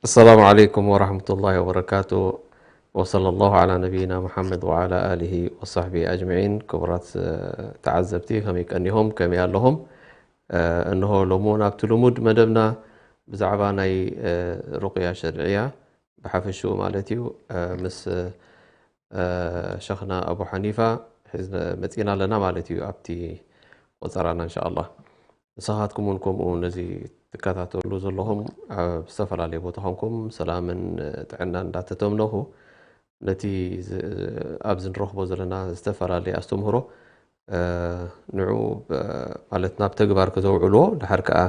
السلام عليكم ورحمة الله وبركاته، وصلى الله على نبينا محمد وعلى آله وصحبه أجمعين። ክቡራት ተዓዘብቲ ከመይ ቀኒኹም፣ ከመይ ኣለኹም? እንሆ ሎሚ እውን ኣብቲ ልሙድ መደብና ብዛዕባ ናይ ሩቕያ ሸርዕያ ብሓፈሽኡ ማለት እዩ ምስ ሸኽና ኣቡ ሓኒፋ ሒዝና መፂና ኣለና ማለት እዩ ኣብቲ ቆፀራና እንሻ ኣላህ። ንስኻትኩም እውን ከምኡ ነዚ ትከታተሉ ዘለኹም ኣብ ዝተፈላለየ ቦታ ኮንኩም ሰላምን ጥዕናን እንዳተተምነኹ ነቲ ኣብዚ ንረኽቦ ዘለና ዝተፈላለየ ኣስተምህሮ ንዑ ማለት ናብ ተግባር ክተውዕልዎ ድሓር ከዓ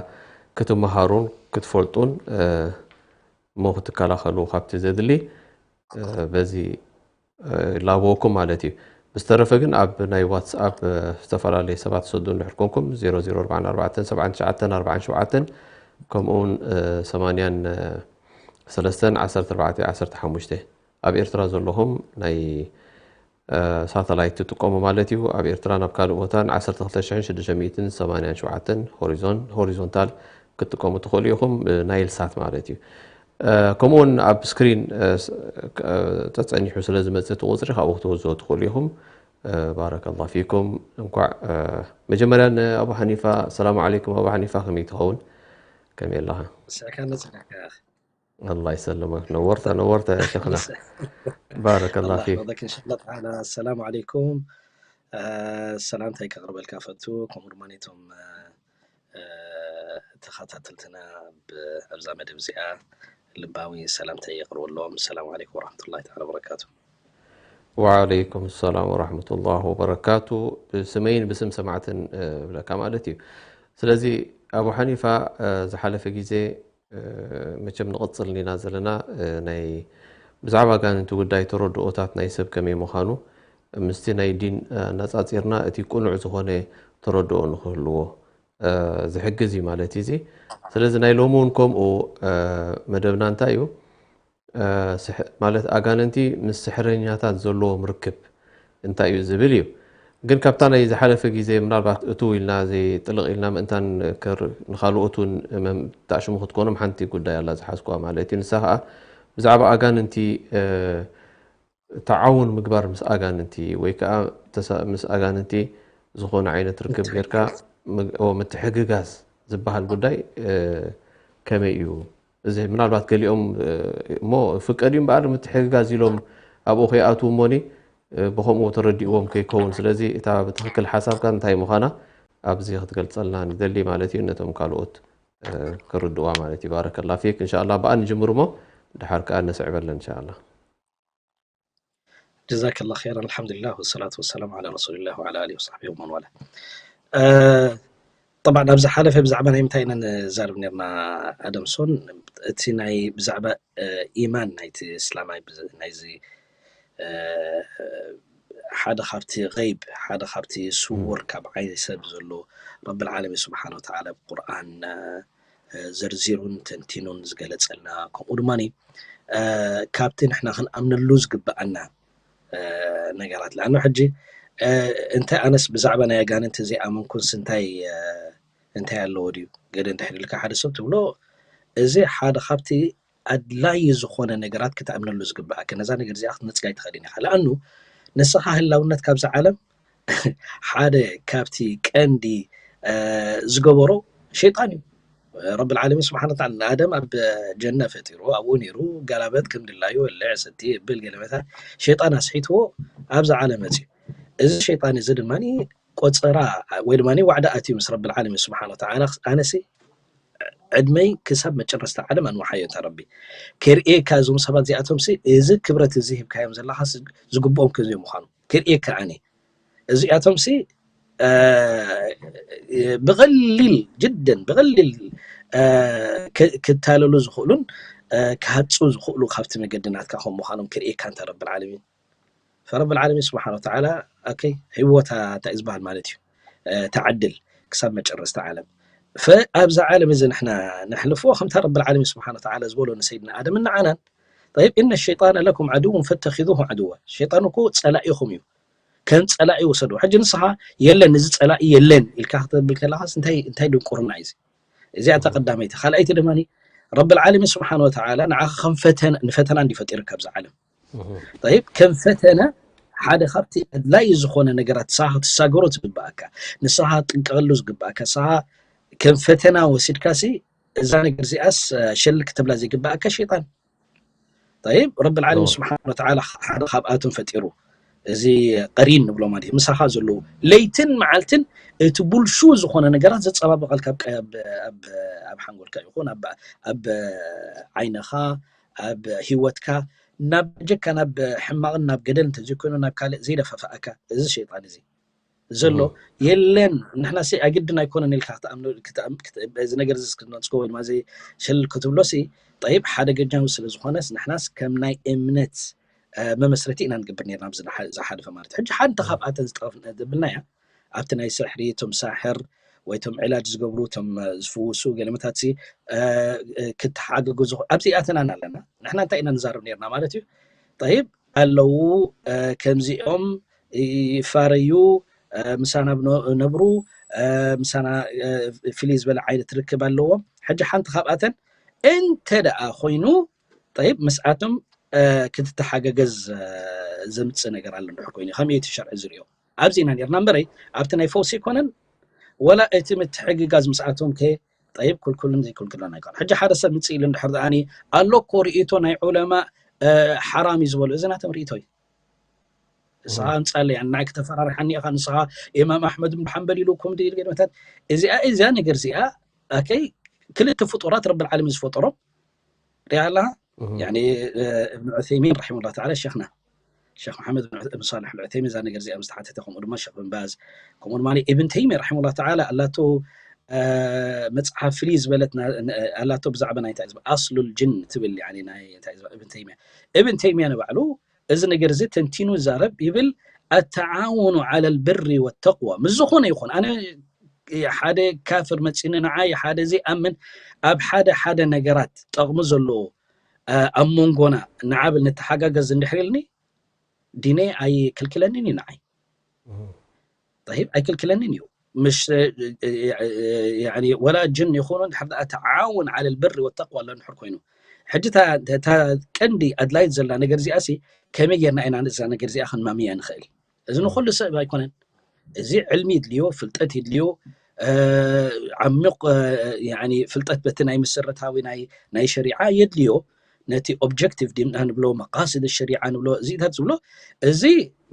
ክትመሃሩን ክትፈልጡን እሞ ክትከላኸሉ ካብቲ ዘድሊ በዚ ላበወኩም ማለት እዩ። ብዝተረፈ ግን ኣብ ናይ ዋትስኣፕ ዝተፈላለየ ሰባት ሰዱ እንድሕር ኮንኩም ዜሮ ዜሮ ኣርባዕተ ኣርባዕተ ሰብዓ ትሽዓተ ኣርባዓ ሸውዓተ ከምኡውን ሰማንያን ሰለስተን ዓሰርተ ኣርባዕተ ዓሰርተ ሓሙሽተ ኣብ ኤርትራ ዘለኹም ናይ ሳተላይት ትጥቀሙ ማለት እዩ። ኣብ ኤርትራ ናብ ካልእ ቦታ ን ዓሰርተ ክልተ ሽሕን ሽዱሽተ ሚእትን ሰማንያን ሸውዓተን ሆሪዞን ሆሪዞንታል ክትጥቀሙ ትኽእሉ ኢኹም፣ ናይል ሳት ማለት እዩ። ከምኡውን ኣብ ስክሪን ተጸኒሑ ስለ ዝመጽእ እቲ ቁጽሪ ካብኡ ክትወዝዎ ትኽእሉ ኢኹም። ባረከላሁ ፊኩም። እንኳዕ መጀመርያ ንኣቡ ሓኒፋ ሰላሙ ዓለይኩም። ኣቡ ሓኒፋ ከመይ ትኸውን? ከመይ ኣለኻ? ስዕካ ነጽናካ። ኣላ ይሰልመክ። ነወርታ ነወርታ ያ ሸኽና። ባረከላሁ ፊክ። السلام عليكم. ሰላምታይ ከቕርበልካ ፈቱ ከምኡ ድማ ነቶም ተኸታተልትና ኣብዛ መደብ እዚኣ ልባዊ ሰላምታይ የቕርበሎም። السلام عليكم ورحمة الله تعالى وبركاته. وعليكم السلام ورحمة الله وبركاته. ብስመይን ብስም ሰማዕትን እብለካ ማለት እዩ። ስለዚ ኣቡ ሓኒፋ ዝሓለፈ ግዜ መቸም ንቕጽል ኢና ዘለና ናይ ብዛዕባ ኣጋንንቲ ጉዳይ ተረድኦታት ናይ ሰብ ከመይ ምዃኑ ምስቲ ናይ ዲን ኣነጻጺርና እቲ ቅኑዕ ዝኾነ ተረድኦ ንኽህልዎ ዝሕግዝ እዩ ማለት እዩ። ስለዚ ናይ ሎሚ እውን ከምኡ መደብና እንታይ እዩ ማለት ኣጋንንቲ ምስ ስሕረኛታት ዘለዎም ርክብ እንታይ እዩ ዝብል እዩ። ግን ካብታ ናይ ዝሓለፈ ግዜ ምናልባት እትው ኢልና ዘይጥልቕ ኢልና ምእንታን ንካልኦት እውን ተኣሽሙ ክትኮኖም ሓንቲ ጉዳይ ኣላ ዝሓዝኩዋ ማለት እዩ። ንሳ ከዓ ብዛዕባ ኣጋንንቲ ተዓውን ምግባር ምስ ኣጋንንቲ ወይ ከዓ ምስ ኣጋንንቲ ዝኾነ ዓይነት ርክብ ጌርካ ምትሕግጋዝ ዝበሃል ጉዳይ ከመይ እዩ? እዚ ምናልባት ገሊኦም እሞ ፍቀድ እዩ እምበኣር ምትሕግጋዝ ኢሎም ኣብኡ ከይኣትዉ እሞኒ ብኸምኡ ተረዲእዎም ከይከውን። ስለዚ እታ ብትኽክል ሓሳብካ እንታይ ምዃና ኣብዚ ክትገልጸልና ንደሊ ማለት እዩ፣ ነቶም ካልኦት ክርድዋ ማለት እዩ። ባረከላ ፊክ። እንሻላ ብኣ ንጅምር እሞ ድሓር ከኣ ነስዕበለን እንሻላ። ጀዛከላ ኸይራን። ኣልሓምዱሊላህ ወሰላቱ ወሰላሙ ዓላ ረሱሊላህ ወዓላ ኣሊሂ ወሰሕቢሂ ወመን ዋላ። ጠብዓን ኣብ ዝሓለፈ ብዛዕባ ናይ ምንታይ ኢና ንዛረብ ነርና ኣደምሶን? እቲ ናይ ብዛዕባ ኢማን ናይቲ እስላማይ ናይዚ ሓደ ካብቲ ገይብ ሓደ ካብቲ ስውር ካብ ዓይኒ ሰብ ዘሎ ረብል ዓለሚን ስብሓን ወተዓላ ብቁርኣን ዘርዚሩን ተንቲኑን ዝገለጸልና ከምኡ ድማ ካብቲ ንሕና ክንኣምነሉ ዝግብኣና ነገራት ለኣኑ ሕጂ እንታይ ኣነስ ብዛዕባ ናይ ኣጋንንቲ ዘይኣመንኩንስ እንታይ እንታይ ኣለዎ ድዩ ገደ እንድሕር ኢልካ ሓደ ሰብ ትብሎ እዚ ሓደ ካብቲ ኣድላዪ ዝኾነ ነገራት ክትኣምነሉ ዝግብኣካ ነዛ ነገር እዚኣ ክትነጽጋ ኣይትኽእልን ኢኻ ለኣኑ ንስኻ ህላውነት ካብዚ ዓለም ሓደ ካብቲ ቀንዲ ዝገበሮ ሸይጣን እዩ። ረብል ዓለሚን ስብሓን ወተዓላ ንኣደም ኣብ ጀነ ፈጢርዎ ኣብኡ ነይሩ ጋላበት ከም ድላዩ በልዕ ሰቲ የብል ገለ መታን ሸይጣን ኣስሒትዎ ኣብዚ ዓለም መፅዩ። እዚ ሸይጣን እዚ ድማ ቆፀራ ወይ ድማ ዋዕዳ ኣትዩ ምስ ረብል ዓለሚን ስብሓን ወተዓላ ኣነሲ ዕድመይ ክሳብ መጨረስታ ዓለም ኣንውሓዮ እንታ ረቢ ከርእየካ እዞም ሰባት እዚኣቶም ሲ እዚ ክብረት እዚ ሂብካዮም ዘለኻ ዝግብኦም ክዝዮም ምዃኑ ከርእየካ ኣነ እዚኣቶም ሲ ብቐሊል ጅደን ብቐሊል ክታለሉ ዝኽእሉን ክሃፁ ዝኽእሉ ካብቲ መገዲ ናትካ ከም ምዃኖም ክርእየካ እንተ ረብል ዓለሚን። ፈረብል ዓለሚን ስብሓን ወተዓላ ህይወታ እንታይ ዝበሃል ማለት እዩ ተዓድል ክሳብ መጨረስታ ዓለም። ኣብዛ ዓለም እዚ ንሕና ነሕልፍዎ ከምታ ረብል ዓለሚን ስብሓን ወተዓላ ዝበሎ ንሰይድና ኣደም ንዓናን። طيب إن الشيطان لكم عدو فاتخذوه عدوا ሸይጣን እኮ ፀላኢኹም እዩ ከም ፀላኢ ውሰዱ። ሕጂ ንስኻ የለን እዚ ፀላኢ የለን ኢልካ ክትብል ከለኻስ እንታይ እንታይ ድንቁርና እዩ እዚ? እዚኣ እታ ቀዳመይቲ። ካልኣይቲ ድማ ረብል ዓለሚን ስብሓን ወተዓላ ንዓኻ ከም ፈተና ንፈተና እንዲ ፈጢሩካ ኣብዛ ዓለም። طيب ከም ፈተና ሓደ ካብቲ ኣድላይ ዝኾነ ነገራት ንስኻ ክትሳገሮ ዝግባኣካ ንስኻ ክትጥንቀቐሉ ዝግባኣካ ንስኻ ከም ፈተና ወሲድካሲ እዛ ነገር እዚኣስ ሸል ክትብላ ዘይግባኣካ ሸይጣን። طيب ረብል ዓለሚን ስብሓን ወተዓላ ሓደ ካብኣቶም ፈጢሩ እዚ ቀሪን ንብሎ ማለት እዩ ምሳኻ ዘለዉ ለይትን መዓልትን እቲ ቡልሹ ዝኾነ ነገራት ዘፀባበቐልካ ኣብ ሓንጎልካ ይኹን ኣብ ዓይንኻ ኣብ ህይወትካ ናብ ጀካ ናብ ሕማቕን ናብ ገደል እንተዘይኮይኑ ናብ ካልእ ዘይደፋፍኣካ እዚ ሸይጣን እዚ ዘሎ የለን። ንሕና ሲ ኣግድን ኣይኮነን ኢልካ ክትኣምኑ እዚ ነገር እዚ ክትነፅጎ ወይ ድማ ሸል ክትብሎ ሲ ጠይብ ሓደገኛዊ ስለ ዝኾነስ ንሕናስ ከም ናይ እምነት መመስረቲ ኢና ንገብር ነርና ዝሓለፈ ማለት ሕጂ ሓንቲ ካብኣተን ዝጠቐፍና ዘብልናያ ኣብቲ ናይ ስሕሪ እቶም ሳሕር ወይ እቶም ዕላጅ ዝገብሩ እቶም ዝፍውሱ ገለመታት ክትሓገጉ ኣብዚ ኣተናን ኣለና። ንሕና እንታይ ኢና ንዛረብ ነርና ማለት እዩ። ጠይብ ኣለዉ ከምዚኦም ይፋረዩ ምሳና ነብሩ ምሳና ፍልይ ዝበለ ዓይነት ርክብ ኣለዎም። ሕጂ ሓንቲ ካብኣተን እንተ ደኣ ኮይኑ ጠይብ ምስኣቶም ክትተሓገገዝ ዘምፅእ ነገር ኣሎ እንድሕር ኮይኑ ከመይ እቲ ሸርዒ ዝሪኦ ኣብዚ ኢና ነርና እምበረይ ኣብቲ ናይ ፈውሲ ኣይኮነን ወላ እቲ ምትሕግጋዝ ምስኣቶም ከ ጠይብ ክልኩልን ዘይክልክሎን ኣይኮነ ሕጂ ሓደ ሰብ ምፅእ ኢሉ እንድሕር ደኣኒ ኣሎ እኮ ርእይቶ ናይ ዑለማ ሓራም እዩ ዝበሉ እዚ ናቶም ርእይቶ እዩ ንስኻ ኣምፃለይ ንዓይ ክተፈራርሓኒ ኢኻ ንስኻ ኢማም ኣሕመድ ብን ሓንበል ኢሉ ከምዚ ኢሉ ገለመታት እዚኣ እዚኣ ነገር እዚኣ ኣከይ ክልተ ፍጡራት ረብል ዓለሚን ዝፈጠሮም ሪኣ ኣለኻ እብን ዑሰይሚን ረሒመሁላህ ተዓላ ሸኽና ሸኽ መሓመድ ብን ሳልሕ ልዑተይሚ እዛ ነገር እዚኣ ምስተሓተተ ከምኡ ድማ ሸኽ ብን ባዝ ከምኡ ድማ እብን ተይሚያ ረሒመሁላህ ተዓላ ኣላቶ መፅሓፍ ፍልይ ዝበለት ኣላቶ ብዛዕባ ናይ እንታይ ኣስሉል ጅን ትብል እብን ተይሚያ እብን ተይሚያ ንባዕሉ እዚ ነገር እዚ ተንቲኑ ይዛረብ ይብል ኣተዓውኑ ዓለ ልብሪ ወተቅዋ ምስ ዝኾነ ይኹን ኣነ ሓደ ካፍር መፂኒ ንዓይ ሓደ ዘይኣምን ኣብ ሓደ ሓደ ነገራት ጠቕሚ ዘለዎ ኣብ መንጎና ንዓብል ንተሓጋገዝ እንድሕር ኢልኒ ዲነይ ኣይክልክለንን እዩ ንዓይ ይብ ኣይክልክለንን እዩ ምሽ ወላ ጅን ይኹኑ እንድሕር ደኣ ተዓውን ዓለ ልብሪ ወተቅዋ ኣሎ እንድሕር ኮይኑ ሕጂ እታ ቀንዲ ኣድላይት ዘላ ነገር እዚኣ ሲ ከመይ ጌርና ኢና እዛ ነገር እዚኣ ክንማምያ ንኽእል እዚ ንኩሉ ሰብ ኣይኮነን እዚ ዕልሚ ይድልዮ ፍልጠት ይድልዮ ዓሚቕ ፍልጠት በቲ ናይ መሰረታዊ ናይ ሸሪዓ የድልዮ ነቲ ኦብጀክቲቭ ድምና ንብሎ መቃስድ ሸሪዓ ንብሎ እዚታት ዝብሎ እዚ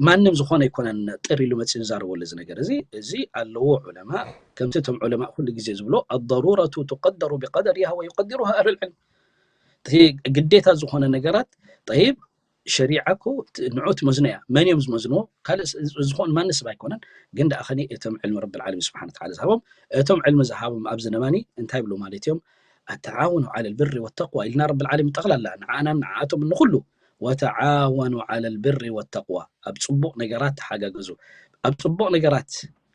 ማንም ዝኾነ ኣይኮነን ጥር ኢሉ መፅኡ ዝዛረበሉ እዚ ነገር እዚ እዚ ኣለዎ ዑለማ ከምቲ እቶም ዑለማ ኩሉ ግዜ ዝብሎ ኣضرورة تقدر بقدرها ويقدرها أهل العلم እቲ ግዴታ ዝኾነ ነገራት ጠይብ ሸሪዓ እኮ ንዑ ትመዝኖ እያ መን እዮም ዝመዝንዎ ካልእ ዝኾን ማን ሰብ ኣይኮነን ግን ደኣ ኸኒ እቶም ዕልሚ ረብል ዓለሚን ስብሓን ተዓላ ዝሃቦም እቶም ዕልሚ ዝሃቦም ኣብዚ ነማኒ እንታይ ይብሉ ማለት እዮም ኣተዓውኑ ዓለ ልብሪ ወተቅዋ ኢልና ረብል ዓለሚን ጠቕላላ ንዓናን ንዓኣቶም ንኹሉ ወተዓወኑ ዓለ ልብሪ ወተቅዋ ኣብ ፅቡቕ ነገራት ተሓጋገዙ ኣብ ፅቡቕ ነገራት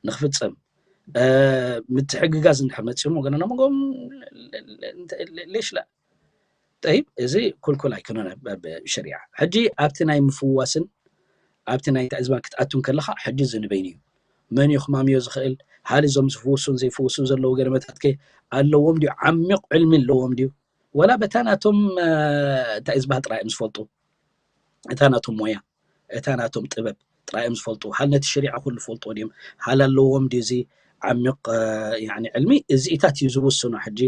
ንክፍፀም ምትሕግጋዝ እንድሕር መፅኦም ወገንና መንጎም ሌሽ ላ ጠይብ እዚ ኩልኩል ኣይኮነን ኣብ ሸሪዓ ሕጂ ኣብቲ ናይ ምፍዋስን ኣብቲ ናይ እንታይ ዝባን ክትኣቱ ከለኻ ሕጂ እዚ ንበይኑ እዩ መን እዩ ክማምዮ ዝኽእል ሃል እዞም ዝፍውሱን ዘይፍውሱን ዘለዉ ገለመታት ከ ኣለዎም ድዩ ዓሚቕ ዕልሚ ኣለዎም ድዩ ወላ በታ ናቶም እንታይ ዝበሃል ጥራይ እዮም ዝፈልጡ እታ ናቶም ሞያ እታ ናቶም ጥበብ ጥራይ እዮም ዝፈልጡ ሃል ነቲ ሸሪዓ ኩሉ ዝፈልጥዎ ድዮም ሃል ኣለዎም ድዩ እዚ ዓሚቕ ዕልሚ እዚኢታት እዩ ዝውስኖ ሕጂ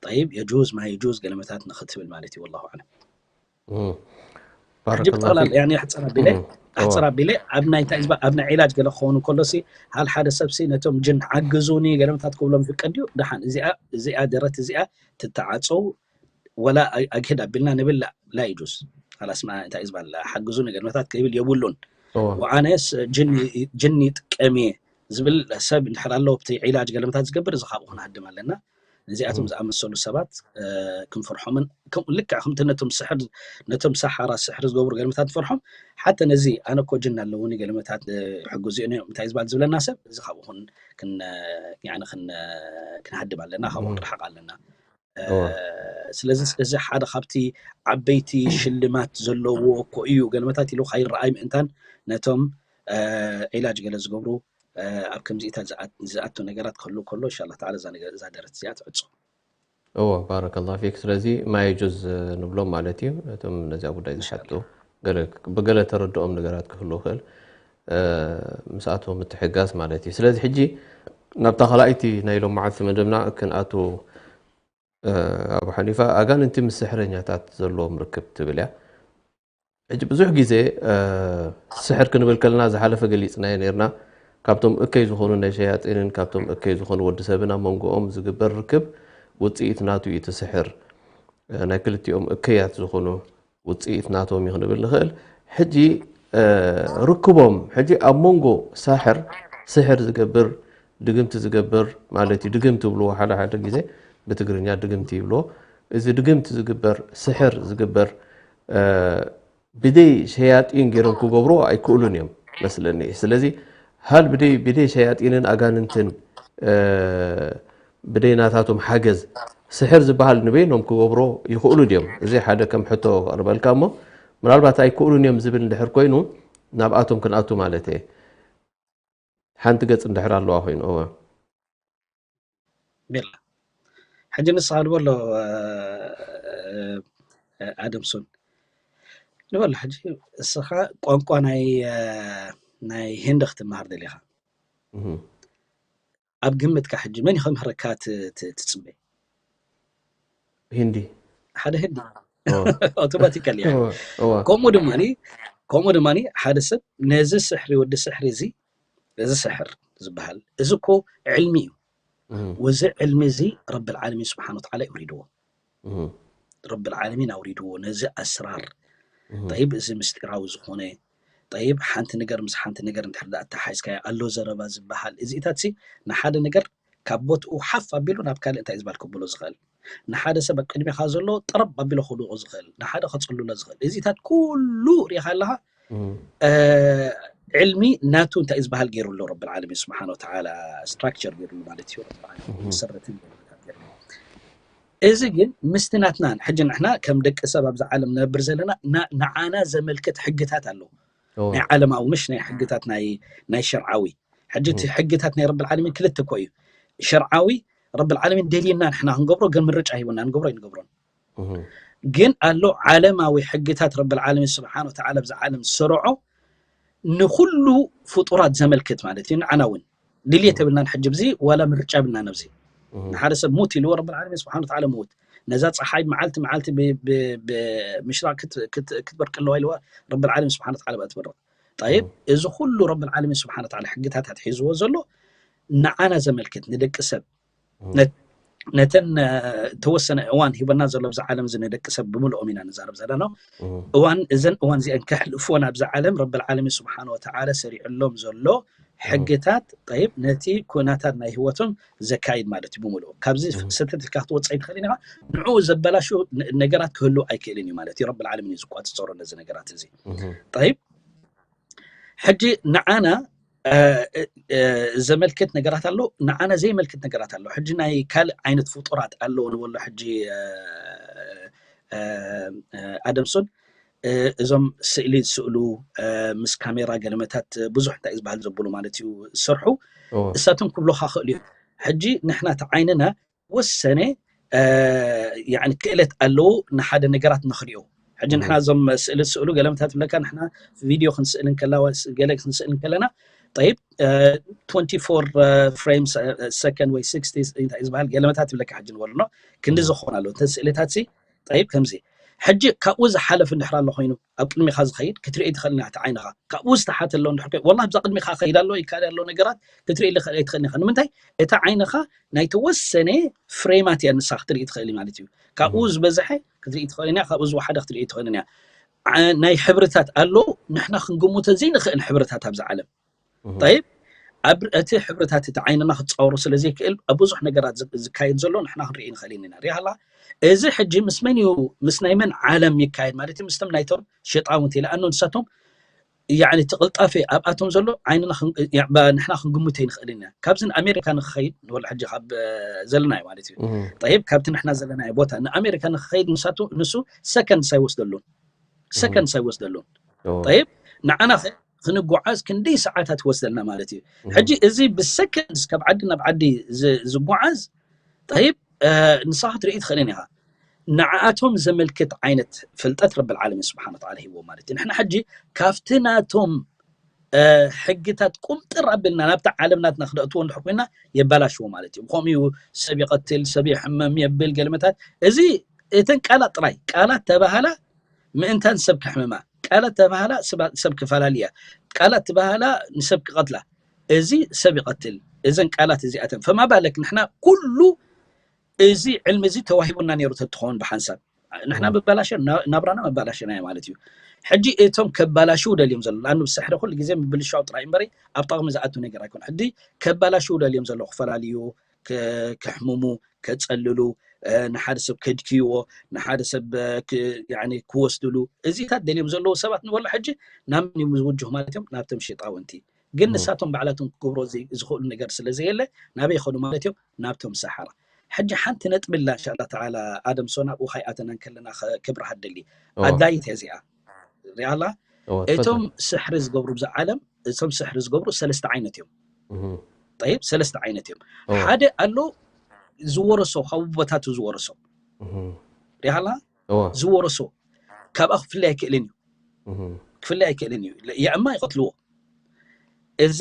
ጠይብ የጁዝ ማ የጁዝ ገለመታት ንክትብል ማለት እዩ ወላሁ ኣለም ሕጂ ብጠቕላላ ያኒ ኣሕፅር ኣቢለ ኣሕፅር ኣቢለ ኣብ ናይ እንታይ ዝባ ኣብ ናይ ዒላጅ ገለ ክኸውን እንከሎ ሲ ሃል ሓደ ሰብ ሲ ነቶም ጅን ሓግዙኒ ገለመታት ክብሎም ፍቀድ እዩ ደሓን እዚኣ እዚኣ ደረት እዚኣ ትተዓፀው ወላ ኣግህድ ኣቢልና ንብል ላ ይጁዝ ካላስ እንታይ ዝባል ሓግዙኒ ገለመታት ክብል የብሉን ወኣነስ ጅን ይጥቀም እየ ዝብል ሰብ እንድሕር ኣሎ ኣብቲ ዒላጅ ገለመታት ዝገብር እዚ ካብኡ ክንሃድም ኣለና ነዚኣቶም ዝኣመሰሉ ሰባት ክንፈርሖምን ከምኡ ልክዕ ከምቲ ነቶም ስሕር ነቶም ሰሓራ ስሕሪ ዝገብሩ ገልመታት ንፈርሖም ሓተ ነዚ ኣነ እኮ ጅን ኣለውኒ ገልመታት ሕጉዝ እዮም እንታይ ዝበሃል ዝብለና ሰብ እዚ ካብኡ ክንሃድም ኣለና ካብኡ ክንረሓቕ ኣለና ስለዚ እዚ ሓደ ካብቲ ዓበይቲ ሽልማት ዘለዎ እኮ እዩ ገልመታት ኢሉ ካይረኣይ ምእንታን ነቶም ዒላጅ ገለ ዝገብሩ ኣብ ከምዚኢታት ዝኣቱ ነገራት ክህሉ ከሎ እንሻላ ተዓላ እዛ ደረት እዚኣ ትዕጾ እዎ ባረከላ ፊክ ስለዚ ማየጁዝ ንብሎም ማለት እዩ ነቶም ነዚኣ ጉዳይ ዝሓጡ ብገለ ተረድኦም ነገራት ክህሉ ይኽእል ምስኣቶም ምትሕጋዝ ማለት እዩ ስለዚ ሕጂ ናብታ ካልኣይቲ ናይ ሎም መዓልቲ መደብና ክንኣቱ ኣብ ሓኒፋ ኣጋንንቲ ምስ ስሕረኛታት ዘለዎም ርክብ ትብል እያ ሕጂ ብዙሕ ግዜ ስሕር ክንብል ከለና ዝሓለፈ ገሊፅናዮ ነርና ካብቶም እከይ ዝኾኑ ናይ ሸያጢንን ካብቶም እከይ ዝኾኑ ወዲ ሰብን ኣብ መንጎኦም ዝግበር ርክብ ውፅኢት ናቱ እዩ እቲ ስሕር ናይ ክልቲኦም እከያት ዝኾኑ ውፅኢት ናቶም እዩ ክንብል ንኽእል ሕጂ ርክቦም ሕጂ ኣብ መንጎ ሳሕር ስሕር ዝገብር ድግምቲ ዝገብር ማለት እዩ ድግምቲ ይብልዎ ሓደ ሓደ ግዜ ብትግርኛ ድግምቲ ይብልዎ እዚ ድግምቲ ዝግበር ስሕር ዝግበር ብደይ ሸያጢን ገይሮም ክገብርዎ ኣይክእሉን እዮም መስለኒ ስለዚ ሃል ብደይ ብደይ ሸያጢንን ኣጋንንትን ብደይ ናታቶም ሓገዝ ስሕር ዝበሃል ንበይኖም ክገብሮ ይኽእሉ ድዮም እዚ ሓደ ከም ሕቶ ክቕርበልካ እሞ ምናልባት ኣይክእሉን እዮም ዝብል እንድሕር ኮይኑ ናብኣቶም ክንኣቱ ማለት እየ ሓንቲ ገጽ እንድሕር ኣለዋ ኮይኑ እወ ቤላ ሕጂ ንስኻ ንበሎ ኣደምሱን ንበሎ ሕጂ እስኻ ቋንቋ ናይ ናይ ህንዲ ክትመሃር ደሊኻ ኣብ ግምትካ ሕጂ መን ይኸምህረካ ትፅበ ህንዲ ሓደ ህንዲ ኣውቶማቲካሊ ከምኡ ድማ ከምኡ ድማ ሓደ ሰብ ነዚ ስሕሪ ወዲ ስሕሪ እዚ እዚ ስሕር ዝበሃል እዚ እኮ ዕልሚ እዩ ወዚ ዕልሚ እዚ ረቢ ልዓለሚን ስብሓን ወተዓላ ይውሪድዎ ረቢ ልዓለሚን ኣውሪድዎ ነዚ ኣስራር ጠይብ እዚ ምስጢራዊ ዝኾነ ጠይብ ሓንቲ ነገር ምስ ሓንቲ ነገር እንድሕር ዳ ኣተሓሒዝካዮ ኣሎ ዘረባ ዝበሃል እዚኢታት ሲ ንሓደ ነገር ካብ ቦትኡ ሓፍ ኣቢሉ ናብ ካልእ እንታይ ዝበሃል ከብሎ ዝኽእል ንሓደ ሰብ ኣብ ቅድሚኻ ዘሎ ጠረብ ኣቢሎ ክድቑ ዝኽእል ንሓደ ከፅልሎ ዝኽእል እዚታት ኩሉ ሪኢኻ ኣለኻ ዕልሚ ናቱ እንታይ እዩ ዝበሃል ገይሩ ኣሎ ረቢ ዓለሚን ስብሓን ወተዓላ ስትራክቸር ገይሩ ማለት እዩ መሰረትን እዚ ግን ምስቲ ናትና ሕጂ ንሕና ከም ደቂ ሰብ ኣብዚ ዓለም ነብር ዘለና ንዓና ዘመልክት ሕግታት ኣለዉ ናይ ዓለማዊ ምሽ ናይ ሕግታት ናይ ሸርዓዊ ሕጂ እቲ ሕግታት ናይ ረቢ ዓለሚን ክልተ እኮ እዩ ሸርዓዊ ረቢ ዓለሚን ደልየና ንሕና ክንገብሮ ግን ምርጫ ሂቡና ንገብሮ ይንገብሮን ግን ኣሎ ዓለማዊ ሕግታት ረቢ ዓለሚን ስብሓን ወተዓላ ኣብዚ ዓለም ዝሰርዖ ንኩሉ ፍጡራት ዘመልክት ማለት እዩ ንዓና እውን ድልየት የብልናን ሕጂ ብዚ ዋላ ምርጫ የብልናን ኣብዚ ንሓደ ሰብ ሙት ኢልዎ ረቢ ዓለሚን ስብሓን ወተዓላ ምውት ነዛ ፀሓይ መዓልቲ መዓልቲ ብምሽራቅ ክትበርቅ ኣለዋ ኢልዋ ረቢ ዓለሚን ስብሓን ወተዓላ በኣ ትበርቅ ጠይብ እዚ ኩሉ ረቢ ዓለሚን ስብሓን ወተዓላ ሕግታት ኣትሒዝዎ ዘሎ ንዓና ዘመልክት ንደቂ ሰብ ነተን ተወሰነ እዋን ሂበና ዘሎ ብዛ ዓለም እዚ ንደቂ ሰብ ብምልኦም ኢና ንዛረብ ዘለና እዋን እዘን እዋን እዚአን ከሕልፍዎ ናብዛ ዓለም ረቢ ዓለሚን ስብሓን ወተዓላ ሰሪዕሎም ዘሎ ሕግታት ጠይብ ነቲ ኩናታት ናይ ህይወቶም ዘካይድ ማለት እዩ ብምልኡ ካብዚ ሰተትልካ ክትወፅእ ኣይትኽእልን ኢኻ ንዕኡ ዘበላሹ ነገራት ክህሉ ኣይክእልን እዩ ማለት እዩ ረቢ ዓለሚን እዩ ዝቋፅፀሮ ነዚ ነገራት እዚ ጠይብ ሕጂ ንዓና ዘመልክት ነገራት ኣሎ ንዓና ዘይመልክት ነገራት ኣሎ ሕጂ ናይ ካልእ ዓይነት ፍጡራት ኣለዉ ንበሎ ሕጂ ኣደምሶን እዞም ስእሊ ዝስእሉ ምስ ካሜራ ገለመታት ብዙሕ እንታይ ዝበሃል ዘብሉ ማለት እዩ ዝሰርሑ እሳቶም ክብሎካ ክእሉ እዮም ሕጂ ንሕና እቲ ዓይንና ወሰነ ክእለት ኣለዉ ንሓደ ነገራት ንኽሪኦ ሕጂ ንሕና እዞም ስእሊ ዝስእሉ ገለመታት ይብለካ ንሕና ቪድዮ ክንስእል እንከላ ገለ ክንስእል እንከለና ጠይብ ትወንቲ ፎር ፍሬምስ ሰከንድ ወይ ስክስቲ እንታይ ዝበሃል ገለመታት ይብለካ ሕጂ ንበልኖ ክንዲ ዝኾን ኣሎ እተን ስእልታት ሲ ጠይብ ከምዚ ሕጂ ካብኡ ዝሓለፍ እንድሕር ኣሎ ኮይኑ ኣብ ቅድሚኻ ዝኸይድ ክትርኢ ትኽእል ኢና እቲ ዓይንኻ ካብኡ ዝተሓተ ኣሎ እንድሕር ወላ ብዛ ቅድሚኻ ከይድ ኣሎ ይካደ ኣሎ ነገራት ክትርኢ ልኽእል ኣይትኽእል ኢኻ ንምንታይ እቲ ዓይንኻ ናይ ተወሰነ ፍሬማት እያ ንሳ ክትርኢ ትኽእል ማለት እዩ ካብኡ ዝበዝሐ ክትርኢ ትኽእል ኢና ካብኡ ዝወሓደ ክትርኢ ትኽእል እያ ናይ ሕብርታት ኣሎ ንሕና ክንግምቶ ዘይንኽእል ሕብርታት ኣብዚ ዓለም ጠይብ ኣብ እቲ ሕብርታት እቲ ዓይንና ክፃወሮ ስለ ዘይክእል ኣብ ብዙሕ ነገራት ዝ- ዝካየድ ዘሎ ንሕና ክንርኢ ንኽእል ኢና። ሪሃላ እዚ ሕጂ ምስ መን እዩ? ምስ ናይ መን ዓለም ይካየድ ማለት እዩ? ምስቶም ናይቶም ሸጣውንቲ፣ ለኣኖ ንሳቶም ያኒ እቲ ቅልጣፌ ኣብኣቶም ዘሎ ዓይንና ክን- ያ- ባ- ንሕና ክንግምቶ ይንኽእል ኢና። ካብዚ ንኣሜሪካ ንክኸይድ ንበሎ ሕጂ ካብ ዘለናዮ ማለት እዩ። ጠይብ ካብቲ ንሕና ዘለናዮ ቦታ ንኣሜሪካ ንክኸይድ ንሳቱ ንሱ ሰከንድስ ኣይወስደሉን። ሰከንድስ ኣይወስደሉን። ጠይብ ንዓና ኸ ክንጓዓዝ ክንደይ ሰዓታት ይወስደልና ማለት እዩ። ሕጂ እዚ ብሰከንድስ ካብ ዓዲ ናብ ዓዲ ዝ- ዝጓዓዝ ጠይብ ንስኻ ክትርኢ ትኽእልን ኢኻ። ንዓኣቶም ዘመልክት ዓይነት ፍልጠት ረብል ዓለሚን ስብሓን ወተዓላ ሂብዎ ማለት እዩ። ንሕና ሕጂ ካብቲ ናቶም ሕግታት ቁምጥር ኣቢልና ናብቲ ዓለም ናትና ክደእትዎ እንድሕር ኮይና የባላሽዎ ማለት እዩ። ከምኡ እዩ ሰብ ይቐትል፣ ሰብ ይሕመም የብል ገለመታት። እዚ እተን ቃላት ጥራይ ቃላት ተባሃላ ምእንታን ሰብ ክሕምማ፣ ቃላት ተባሃላ ሰብ ክፈላልያ፣ ቃላት ተባሃላ ንሰብ ክቐትላ። እዚ ሰብ ይቐትል። እዘን ቃላት እዚኣተን ፈማ ባለክ ንሕና ኩሉ እዚ ዕልሚ እዚ ተዋሂቡና ነይሩ ተትኸውን ብሓንሳብ ንሕና መባላሸ ናብራና መባላሸና ማለት እዩ። ሕጂ እቶም ከባላሽው ደልዮም ዘሎ ኣኑ ብስሕሪ ኩሉ ግዜ ምብልሻው ጥራይ እምበሪ ኣብ ጠቕሚ ዝኣቱ ነገር ኣይኮን። ሕጂ ከባላሽው ደልዮም ዘሎ ክፈላልዩ፣ ክሕምሙ፣ ከፀልሉ፣ ንሓደ ሰብ ከድክይዎ፣ ንሓደ ሰብ ክወስድሉ እዚታት ደልዮም ዘለዉ ሰባት ንበሎ ሕጂ ናብ መን እዮም ዝውጅሁ ማለት እዮም? ናብቶም ሸጣውንቲ። ግን ንሳቶም ባዕላቶም ክገብሮ ዝኽእሉ ነገር ስለ ዘየለ ናበይ ይኸዱ ማለት እዮም? ናብቶም ሰሓራ። ሕጂ ሓንቲ ነጥቢ ኣላ እንሻላ ተዓላ ኣደም ሶና ኣብኡ ካይኣተና እንከለና ክብርሃ ደሊ ኣድላይት እያ እዚኣ። ሪኣላ እቶም ስሕሪ ዝገብሩ ብዛ ዓለም እቶም ስሕሪ ዝገብሩ ሰለስተ ዓይነት እዮም። ጠይብ ሰለስተ ዓይነት እዮም። ሓደ ኣሎ ዝወረሶ ካብ ኣቦታቱ ዝወረሶ ሪሃላ ዝወረሶ ካብኣ ክፍለይ ኣይክእልን እዩ። ክፍለይ ኣይክእልን እዩ። የእማ ይቐትልዎ። እዚ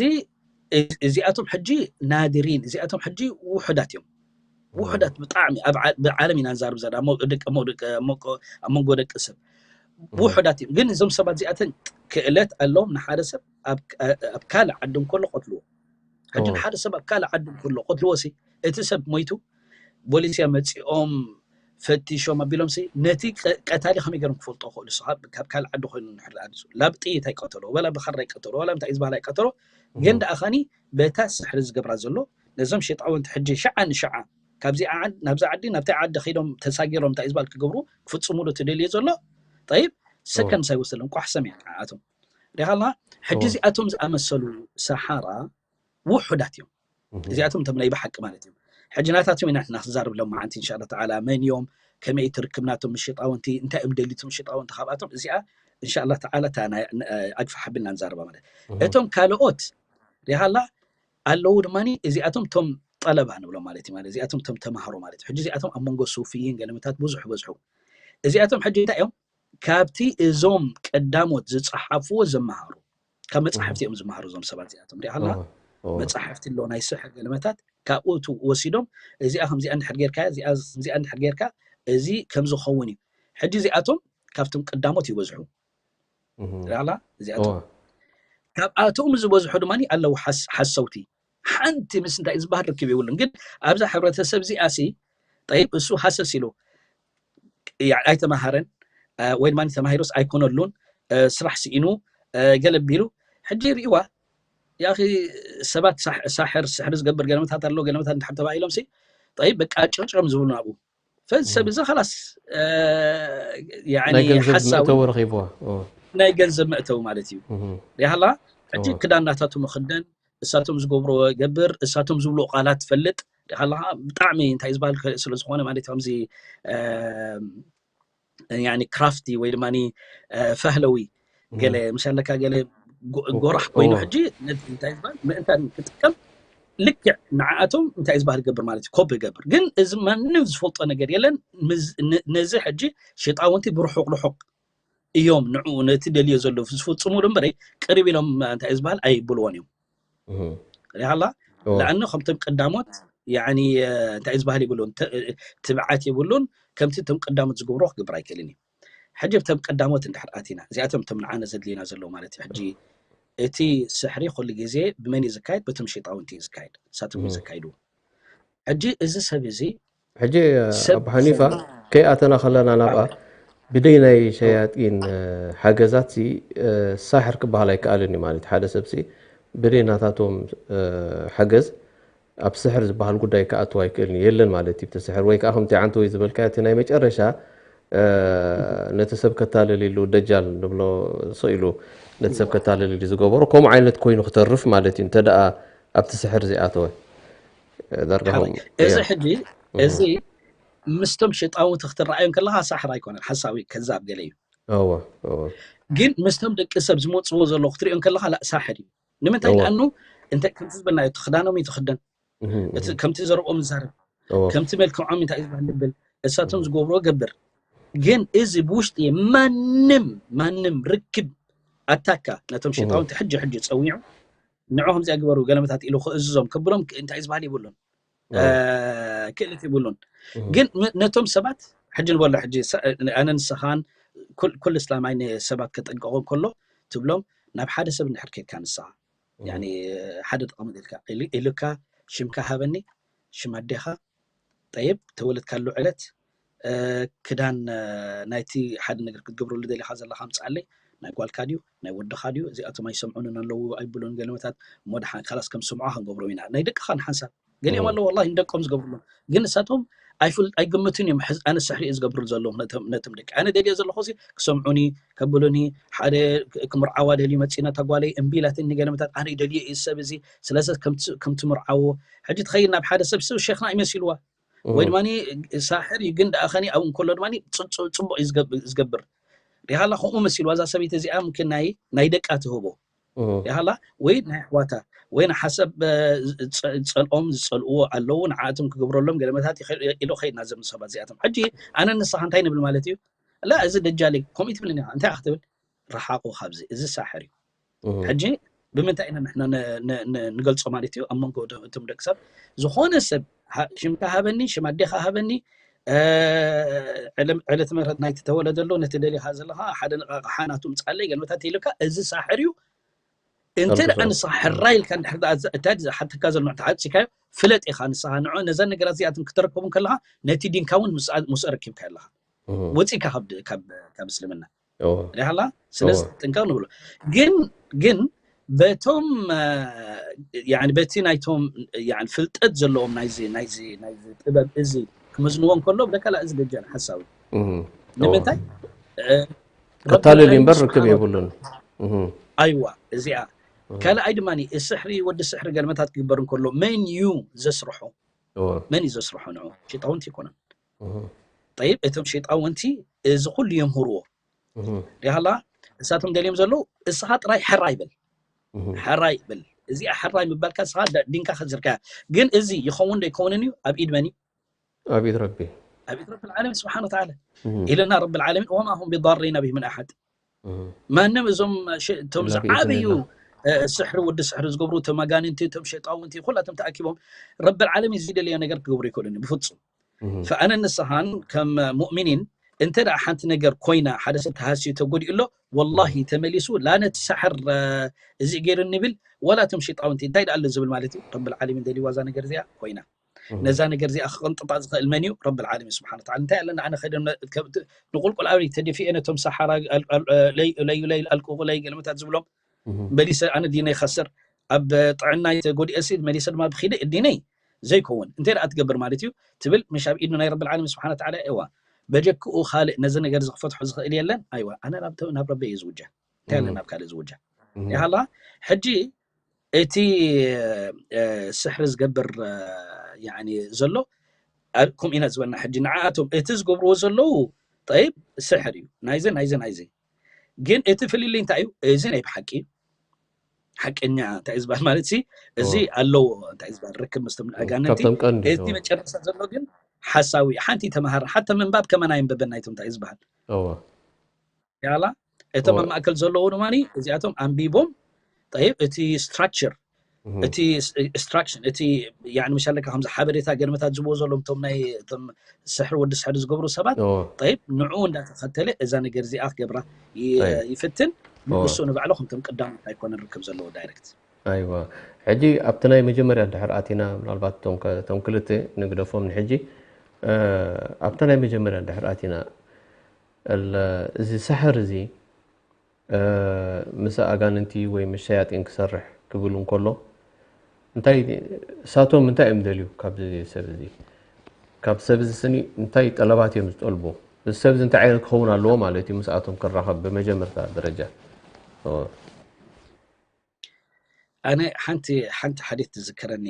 እዚኣቶም ሕጂ ናድሪን እዚኣቶም ሕጂ ውሑዳት እዮም። ውሑዳት ብጣዕሚ ኣብ ብዓለም ኢና ንዛርብ ዘላ ኣብ መንጎ ደቂ ሰብ ውሑዳት እዮም። ግን እዞም ሰባት እዚኣተን ክእለት ኣለዎም ንሓደ ሰብ ኣብ ካልእ ዓዲ እንከሎ ቀትልዎ። ሕጂ ንሓደ ሰብ ኣብ ካልእ ዓዲ እንከሎ ቀትልዎ ሲ እቲ ሰብ ሞይቱ ቦሊስያ መፂኦም ፈቲሾም ኣቢሎም ሲ ነቲ ቀታሊ ከመይ ገይሮም ክፈልጦ ክእሉ ስ ካብ ካልእ ዓዲ ኮይኑ ንሕር ኣዲሱ ላብ ጥይት ኣይቀተሎ ወላ ብኻራ ኣይቀተሎ ወላ እንታይ ዝበሃል ኣይቀተሎ። ግን ደኣ ኸኒ በታ ስሕሪ ዝገብራ ዘሎ ነዞም ሸጣውንቲ ሕጂ ሸዓ ንሸዓ ካብዚ ናብዚ ዓዲ ናብታይ ዓዲ ከይዶም ተሳጊሮም እንታይ ዝበሃል ክገብሩ ክፍፅሙሉ ትደልዮ ዘሎ ጠይብ ሰከንድ ሳይወስደሎም ቋሕሰም እያ ንዓኣቶም ሪኻልና። ሕጂ እዚኣቶም ዝኣመሰሉ ሰሓራ ውሑዳት እዮም። እዚኣቶም እቶም ናይ ብሓቂ ማለት እዮም። ሕጂ ናታቶም ኢና ንሕና ክዛርብ ሎም መዓንቲ እንሻላ ተዓላ መን እዮም ከመይ ትርክብ ናቶም ምሽጣውንቲ እንታይ እዮም ደሊቱ ምሽጣውንቲ ካብኣቶም እዚኣ እንሻላ ተዓላ ኣግፋ ሓቢልና ንዛርባ ማለት እቶም ካልኦት ሪሃላ ኣለዉ ድማ እዚኣቶም ቶም ጠለባ ንብሎም ማለት እዩ። እዚኣቶም ቶም ተማሃሮ ማለት እዩ። ሕጂ እዚኣቶም ኣብ መንጎ ሱፍይን ገለመታት ብዙሕ በዝሑ እዚኣቶም ሕጂ እንታይ እዮም ካብቲ እዞም ቀዳሞት ዝፀሓፍዎ ዘመሃሩ ካብ መፅሓፍቲ እዮም ዝመሃሩ እዞም ሰባት እዚኣቶም ሪኣ ከላ መፅሓፍቲ ኣሎ ናይ ስሕር ገለመታት ካብኡ ወሲዶም እዚኣ ከምዚኣ እንድሕር ጌርካ እዚኣ እንድሕር ጌርካ እዚ ከምዝኸውን እዩ። ሕጂ እዚኣቶም ካብቶም ቀዳሞት ይበዝሑ ሪኣላ እዚኣቶም ካብኣቶም ዝበዝሑ ድማ ኣለዉ ሓሰውቲ ሓንቲ ምስ እንታይ ዝበሃል ርክብ የብሉን። ግን ኣብዛ ሕብረተሰብ እዚኣ ሲ ጠይብ እሱ ሃሰስ ኢሉ ኣይተማሃረን ወይ ድማ ተማሂሮስ ኣይኮነሉን ስራሕ ስኢኑ ገለ ቢሉ ሕጂ ሪእዋ ያኺ ሰባት ሳሕር ስሕሪ ዝገብር ገለመታት ኣሎ ገለመታት እንድሕር ተባሂሎም ሲ ጠይብ በቃ ጭቕጭቕም ዝብሉ ናብኡ ፈዚ ሰብ እዚ ኸላስ ሓሳዊ ረኺብዋ ናይ ገንዘብ መእተዊ ማለት እዩ። ሪሃላ ሕጂ ክዳናታቱ ምኽደን እሳቶም ዝገብርዎ ገብር እሳቶም ዝብሉ ቃላት ትፈልጥ ሪሃላ ብጣዕሚ እንታይ ዝበሃል ስለ ዝኾነ ማለት ከምዚ ክራፍቲ ወይ ድማ ፈህለዊ ገለ ምስ ኣለካ ገለ ጎራሕ ኮይኑ ሕጂ እንታይ ዝበሃል ምእንታን ክጥቀም ልክዕ ንዓኣቶም እንታይ ዝበሃል ገብር ማለት እዩ ኮፒ ገብር ግን እዚ ማንም ዝፈልጦ ነገር የለን። ነዚ ሕጂ ሸጣውንቲ ብርሑቕ ርሑቕ እዮም ንዕኡ ነቲ ደልዮ ዘሎ ዝፍፅሙ ዶ እምበረይ ቅርብ ኢሎም እንታይ ዝበሃል ኣይብልዎን እዮም። ሪሃላ ለኣነ ከምቶም ቀዳሞት ያኒ እንታይ ዝበሃል ይብሉን ትብዓት ይብሉን ከምቲ እቶም ቀዳሞት ዝገብሮ ክገብር ኣይክእልን እዩ። ሕጂ ብቶም ቀዳሞት እንድሕር ኣቲና እዚኣቶም እቶም ንዓነ ዘድልዩና ዘለዉ ማለት እዩ። ሕጂ እቲ ስሕሪ ኩሉ ግዜ ብመን እዩ ዝካየድ? በቶም ሸጣውንቲ እዩ ዝካየድ። ንሳቶም እዩ ዘካይድዎ። ሕጂ እዚ ሰብ እዚ ሕጂ ኣቡ ሓኒፋ ከይኣተና ከለና ናብኣ ብደይ ናይ ሸያጢን ሓገዛት ሲ ሳሕር ክበሃል ኣይከኣልን እዩ ማለት ሓደ ሰብ ሲ ብደይ ናታቶም ሓገዝ ኣብ ስሕር ዝበሃል ጉዳይ ክኣትው ኣይክእልን የለን ማለት እዩ። እቲ ስሕር ወይ ከዓ ከምቲ ዓንተ ወይ ዝበልካ እቲ ናይ መጨረሻ ነቲ ሰብ ከታለል ኢሉ ደጃል ንብሎ ሰኢሉ ነቲ ሰብ ከታለል ኢሉ ዝገበሮ ከምኡ ዓይነት ኮይኑ ክተርፍ ማለት እዩ። እንተ ደኣ ኣብቲ ስሕር ዘይኣተወ ዳርጋ ከምኡ። እዚ ሕጂ እዚ ምስቶም ሸጣውንቲ ክትረኣዮም ከለኻ ሳሕር ኣይኮነን፣ ሓሳዊ ከዛብ ገለ እዩ። እወ እወ ግን ምስቶም ደቂ ሰብ ዝመፅዎ ዘሎ ክትሪኦ ከለኻ ላ ሳሕር እዩ። ንምንታይ እወ ደኣኑ እንተ ከምቲ ዝበልናዮ እቲ ክዳኖም እዩ ትኽደን፣ እህም፣ እቲ እህም። ከምቲ ዘርእኦም ይዛረብ፣ እወ ከምቲ መልክዖም እንታይ ዝበሃል ንብል እሳቶም ዝገብርዎ ገብር። ግን እዚ ብውሽጢ ማንም ማንም ርክብ ኣታካ ነቶም እህም፣ ሸጣውንቲ ሕጂ ሕጂ ፀዊዑ ንዕኹም እዚኣ ግበሩ ገለመታት ኢሉ ክእዝዞም ከብሎም እንታይ ዝበሃል ይብሉን እወ ክእለት ይብሉን። እህም፣ ግን ም- ነቶም ሰባት ሕጂ ንበሎ ሕጂ ሰ- ኣነ ንስኻን ኩል- ኩሉ እስላማይ ንሰባት ከጠንቀቖም ከሎ ትብሎም ናብ ሓደ ሰብ እንድሕር ከድካ ንስኻ እህም፣ ያኒ ሓደ ጠቐመ ኢልካ ኢሉ- ኢሉካ ሽምካ ሃበኒ ሽም ኣዴኻ ጠይብ ተወለድካሉ ዕለት እ፣ ክዳን እ፣ ናይቲ ሓደ ነገር ክትገብረሉ ደሊኻ ዘለኻ ምፅኣለይ ናይ ጓልካ ድዩ ናይ ወድኻ ድዩ እዚኣቶም ኣይሰምዑንን ኣለዉ ኣይብሉን ገለመታት እሞ ድሓን ካላስ ከም ስምዖ ክንገብሮም ኢና ናይ ደቅኻ ንሓንሳብ ገሊኦም እህም፣ ኣለዉ ወላ ንደቆም ዝገብርሎም ግን ንሳቶም ኣይፍል ኣይግምትን እዮም ሕዝ- ኣነ ስሕሪ እዩ ዝገብሩ ዘለዉ ነቶም ነቶም ደቂ ኣነ ደልዮ ዘለኹ ሲ ክሰምዑኒ ከብሉኒ ሓደ ክ- ክምርዓዋ ደልዩ መፂና እታ ጓለይ እምቢ ኢላትኒ ገለመታት ኣነ ደልዮ እዩ ሰብ እዚ ስለዚ ከምቲ ከምቲ ምርዓዎ ሕጂ ትኸይድ ናብ ሓደ ሰብ ሰብ ሸኽና ይመሲልዋ ወይ እህም፣ ድማ ሳሕር እዩ ግን ደኣ ኸኒ ኣብኡ እንከሎ ድማ ፅቡቅ እዩ ዝገብ- ዝገብር ሪሃላ ከምኡ መሲልዋ እዛ ሰበይቲ እዚኣ ምክን ናይ ናይ ደቃ ትህቦ እህም፣ ሪሃላ ወይ ናይ ኣሕዋታ ወይ ንሓሰብ እ፣ ዝፀ- ዝፀልኦም ዝፀልእዎ ኣለዉ ንዓእቶም ክገብረሎም ገለመታት ይኽእል ኢሎ ኸይድና ዘም ሰባት እዚኣቶም ሕጂ ኣነ ንስኻ እንታይ ንብል ማለት እዩ ላ እዚ ደጃል እዩ ከምኡ ትብልን ኢኻ እንታይ ክትብል ረሓቁ ካብዚ እዚ ሳሕር እዩ እህም፣ ሕጂ ብምንታይ ኢና ንሕና ን- ን- ን- ንገልጾ ማለት እዩ ኣብ መንጎ ደ- እቶም ደቂ ሰብ ዝኾነ ሰብ ሃ- ሽምካ ሃበኒ ሽም ኣዴኻ ሃበኒ እ፣ ዕለ- ዕለተ ምህረት ናይቲ ተወለደሉ ነቲ ደሊኻ ዘለኻ ሓደ ንቓቕሓ ናቱ ምፅኣለይ ገልመታት ኢልካ እዚ ሳሕር እዩ እንተ ደኣ ኣልብሶ ንስኻ ሕራይ ኢልካ እንድሕር ደኣ ዘ- እንታይ ዝሓተካ ዘሎ ንዕቲ ዓፂካዮ ፍለጥ ኢኻ ንስኻ ንዑ ነዘን ነገራት እዚኣትን ክተረከቡ ከለኻ ነቲ ዲንካ እውን ምስ ምስ ኣረኪብካ ኣለኻ እህም፣ ወፂእካ ካብ ድ- ካብ ካብ እስልምና እወ ሪሃላ ስለዚ እወ ጥንቃቕ ንብሎ ግን ግን በቶም እ፣ ያኒ በቲ ናይቶም ያኒ ፍልጠት ዘለዎም ናይዚ ናይዚ ናይዚ ጥበብ እዚ ክመዝንዎ እንከሎ ብደካላ እዚ ደጃል ሓሳዊ እህም፣ እወ ንምንታይ እ፣ ረቢ ከታልል እዩ ልዓለሚን እምበር ርክብ ስብሓን የብሉን እህም፣ ኣይዋ እዚኣ እህም፣ ካልኣይ ድማ ስሕሪ ወዲ ስሕሪ ገልመታት ክግበር እንከሎ መን እዩ ዘስርሖ እወ መን እዩ ዘስርሖ ንዑ ሸጣውንቲ ይኮነን እህም፣ ጠይብ እቶም ሸጣውንቲ እዚ ኩሉ የምህርዎ እህም፣ ሪሃላ እሳቶም ደልዮም ዘለዉ እስኻ ጥራይ ሕራይ በል እህም፣ ሕራይ በል እዚኣ ሕራይ ምባልካ እስኻ ዳ- ዲንካ ከዝርካያ ግን እዚ ይኸውን ዶ ይከውንን እዩ ኣብ ኢድ መን እዩ ኣብ ኢድ ረቢ ኣብ ኢድ ረቢ ልዓለሚን ስብሓን ወተዓላ እህም፣ ኢለና ረቢ ልዓለሚን ወማ ሁም ቢዳሪና ብሂ ምን ኣሓድ እህም፣ ማንም እዞም ሸ- እቶም ኢላ ዝዓበዩ ብኢዝኒላህ እ፣ ስሕሪ ወዲ ስሕሪ ዝገብሩ እቶም ኣጋንንቲ እቶም ሸጣውንቲ ኩላቶም ተኣኪቦም ረቢ ልዓለሚን ዝደለዮ ነገር ክገብሩ ይክእሉን ብፍፁም እህም፣ ፈኣነ ንስኻን ከም ሙእሚኒን እንተ ደኣ ሓንቲ ነገር ኮይና ሓደ ሰብ ተሃስዩ ተጎዲኡ ኣሎ ወላሂ ተመሊሱ ላ ነቲ ሳሕር እ፣ እዚ ገይሩ ንብል ወላ እቶም ሸጣውንቲ እንታይ ደኣ ኣሎ ዝብል ማለት እዩ ረቢ ልዓለሚን ደልዋ እዛ ነገር እዚኣ ኮይና እህም፣ ነዛ ነገር እዚኣ ክቕንጥጣ ዝኽእል መን እዩ ረቢ ልዓለሚን ስብሓን ወተዓላ እንታይ ኣለና ኣነ ከደ ንቁልቁል ኣብ ተደፊኤ ነቶም ሰሓራ ለዩ ለዩ ለዩ ኣልቁቁ ለይ ገልመታት ዝብሎም እህም፣ መሊሰ ኣነ ዲነይ ከስር ኣብ ጥዕናይ ተጎዲኤሲ መሊሰ ድማ ብኺደ ዲነይ ዘይከውን እንታይ ደኣ ትገብር ማለት እዩ ትብል ምሽ ኣብ ኢዱ ናይ ረቢ ልዓለሚን ስብሓን ወተዓላ እዋ በጀክኡ ካልእ ነዚ ነገር እዚ ክፈትሖ ዝኽእል የለን ኣይዋ ኣነ ናብ ናብ ረቢ እየ ዝውጃ እንታይ ኣለ እህም፣ ናብ ካልእ ዝውጃ እህም፣ ይሃላ ሕጂ እቲ እ፣ ስሕሪ ዝገብር እ፣ ያኒ ዘሎ ኣብ- ከምኡ ኢና ዝበልና ሕጂ ንዓኣቶም እቲ ዝገብርዎ ዘለዉ ጠይብ ስሕር እዩ ናይዚ ናይዚ ናይዚ ግን እቲ ፍልልይ እንታይ እዩ እዚ ናይ ብሓቂ እዩ ሓቀኛ እንታይ እዩ ዝበሃል ማለት ሲ እዚ እወ ኣለዎ እንታይ እዩ ዝበሃል ርክብ ምስቶም ኣጋንንቲ ካብቶም ቀንዲ እቲ እወ መጨረሻ ዘሎ ግን ሓሳዊ ሓንቲ ተምሃር ሓተ ምንባብ ከመን ኣየንበበን ናይቶም እንታይ እዩ ዝበሃል እወ ያላ እቶም ኣብ እወ ማእከል ዘለዉ ድማ እዚኣቶም ኣንቢቦም ጠይብ እቲ ስትራክቸር እህ እቲ ኢንስትራክሽን እቲ ያኒ ምሻለካ ከምዚ ሓበሬታ ገርመታት ዝብዎ ዘለዎም እቶም ናይ እቶም ስሕሪ ወዲ ስሕሪ ዝገብሩ ሰባት እወ ጠይብ ንዑ እንዳተኸተለ እዛ ነገር እዚኣ ክገብራ ይ- ጠይብ ይፍትን እወ ንሱ ንባዕሉ ከምቶም ቀዳሞት ኣይኮነን ርክብ ዘለዎ ዳይሬክት ኣይዋ ሕጂ ኣብቲ ናይ መጀመርያ እንድሕር ኣቲና ምናልባት እቶም ከ- እቶም ክልተ ንግደፎም ንሕጂ እ፣ ኣብቲ ናይ መጀመርያ እንድሕር ኣቲና እል- እዚ ስሕር እዚ እ፣ ምስ ኣጋንንቲ ወይ ምስ ሸያጢን ክሰርሕ ክብል እንከሎ እንታይ እሳቶም እንታይ እዮም ደልዩ ካብዚ ሰብ እዚ? ካብ ሰብ እዚ ስኒ እንታይ ጠለባት እዮም ዝጠልቡ? እዚ ሰብ እዚ እንታይ ዓይነት ክኸውን ኣለዎ ማለት እዩ ምስኣቶም ክራኸብ ብመጀመርታ ደረጃ? ኣነ ሓንቲ ሓንቲ ሓዲት ትዝከረኒ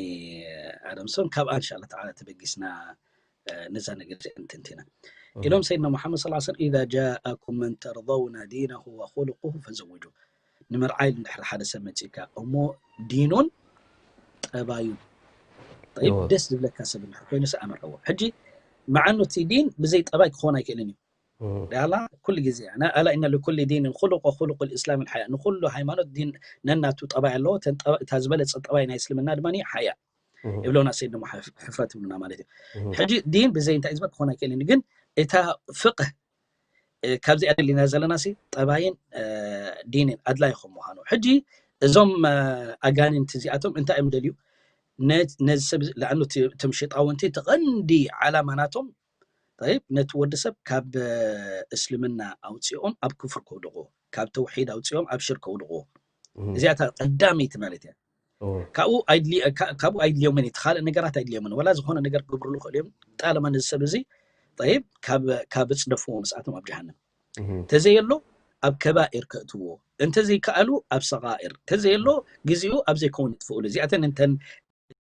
ኣደምሶን ካብኣ እንሻላ ተዓላ ተበጊስና ነዛ ነገር እዚኣ እንትንቲና ኢሎም ሰይድና ሙሓመድ ስ ሰለም إذا جاءكم من ترضون دينه وخلقه فزوجوه ንምርዓይ እንድሕር ሓደ ሰብ መፂእካ እሞ ዲኑን ጠባዩ ደስ ዝብለካ ሰብ እንድሕር ኮይኑ ኣምርዕዎ ሕጂ መዓኑ እቲ ዲን ብዘይ ጠባይ ክኾን ኣይክእልን እዩ ዳላ ኩሉ ግዜ ኣላ إن لكل دين خلق وخلق الإسلام الحياء ንኩሉ ሃይማኖት ዲን ነናቱ ጠባይ ኣለዎ እታ ዝበለፀ ጠባይ ናይ እስልምና ድማ ሓያ ይብለና ሰይድ ድማ ሕፍረት ይብሉና ማለት እዩ ሕጂ ዲን ብዘይ እንታይ ዝበል ክኾን ኣይክእልን ግን እታ ፍቅህ ካብዚኣ ደሊና ዘለና ሲ ጠባይን ዲንን ኣድላይ ከም ምዃኑ ሕጂ እዞም ኣጋንንቲ እዚኣቶም እንታይ እዮም ደልዩ ነዚ ሰብ ለኣኑ ትም ሽጣውንቲ ተቐንዲ ዓላማ ናቶም ይብ ነቲ ወዲ ሰብ ካብ እስልምና ኣውፅኦም ኣብ ክፍር ከውድቕዎ ካብ ተውሒድ ኣውፅኦም ኣብ ሽር ከውድቕዎ እዚኣታ ቀዳመይቲ ማለት እያ ካብኡ ኣይድልዮምን እቲ ካልእ ነገራት ኣይድልዮምን ወላ ዝኾነ ነገር ክገብርሉ ክእል እዮም ጣለማ ነዚ ሰብ እዚ ይብ ካብ ፅደፍዎ ምስኣቶም ኣብ ጀሃንም ተዘየሎ ኣብ ከባኢር ከእትዎ እንተዘይከኣሉ ኣብ ሰቃኢር ተዘየሎ ግዜኡ ኣብ ዘይከውን ይጥፍእሉ እዚኣተን እንተን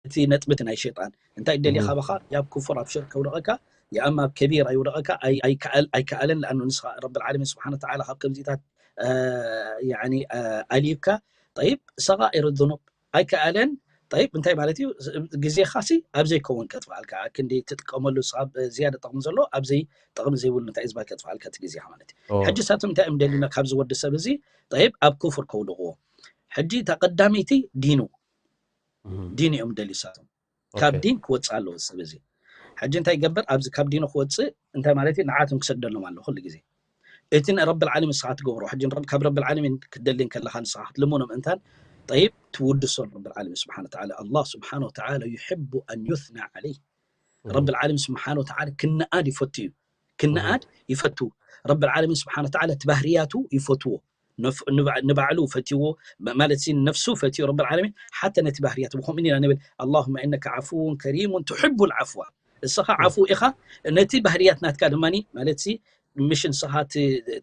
እቲ ነጥብቲ ናይ ሸጣን እንታይ ደሊ ካባኻ ያብ ክፉር ኣብ ሽርክ ይውደቐካ ያኣማ ኣብ ከቢራ ይውደቐካ ኣይከኣለን ለኣኑ ንስኻ ረብ ዓለሚን ስብሓን ተዓላ ካብ ከምዚታት ኣልይብካ ይብ ሰቃኢር ذኑብ ኣይከኣለን ይብ እንታይ ማለት እዩ ግዜኻሲ ኣብ ዘይከውን ከጥፍኣልካ ክንዲ ትጥቀመሉ ዝያደ ጠቕሚ ዘሎ ኣብዘይ ጠቕሚ ዘይብሉ እንታይ ዝባል ከጥፍኣልካ እቲ ግዜኻ ማለት እዩ ሕጂ ሳቶም እንታይ እዮም ደሊና ካብዚ ወዲ ሰብ እዚ ይብ ኣብ ክፉር ከውድቕዎ ሕጂ ተቐዳመይቲ ዲኑ ዲን እዮም ደልዩ ሳቶም ካብ ዲን ክወፅእ ኣለዎ ሰብ እዚ ሕጂ እንታይ ይገብር ኣብዚ ካብ ዲኑ ክወፅእ እንታይ ማለት እዩ ንዓቶም ክሰደሎም ኣሎ ኩሉ ግዜ እቲ ንረብ ዓለሚን ንስኻ ትገብሮ ሕጂ ካብ ረብ ዓለሚን ክትደሊ ከለኻ ንስኻ ክትልምኖ ምእንታን طيب ትውድሶ ረብ ዓለሚን ስብሓን ተዓላ ኣላ ስብሓን ወተዓላ يحب أن يثنى عليه ረብ ዓለሚን ስብሓን ወተዓላ ክንኣድ ይፈቱ እዩ ክንኣድ ይፈቱ ረብ ዓለሚን ስብሓን ወተዓላ እቲ ባህርያቱ ይፈትዎ ንባዕሉ ፈትዎ ማለት ነፍሱ ፈትዮ ረብ ዓለሚን ሓተ ነቲ ባህርያት ብከምኡ ኢና ንብል اللهم إنك عفو كريم تحب العفو እስኻ ዓፉ ኢኻ ነቲ ባህርያት ናትካ ድማ ማለት ምሽ ንስኻ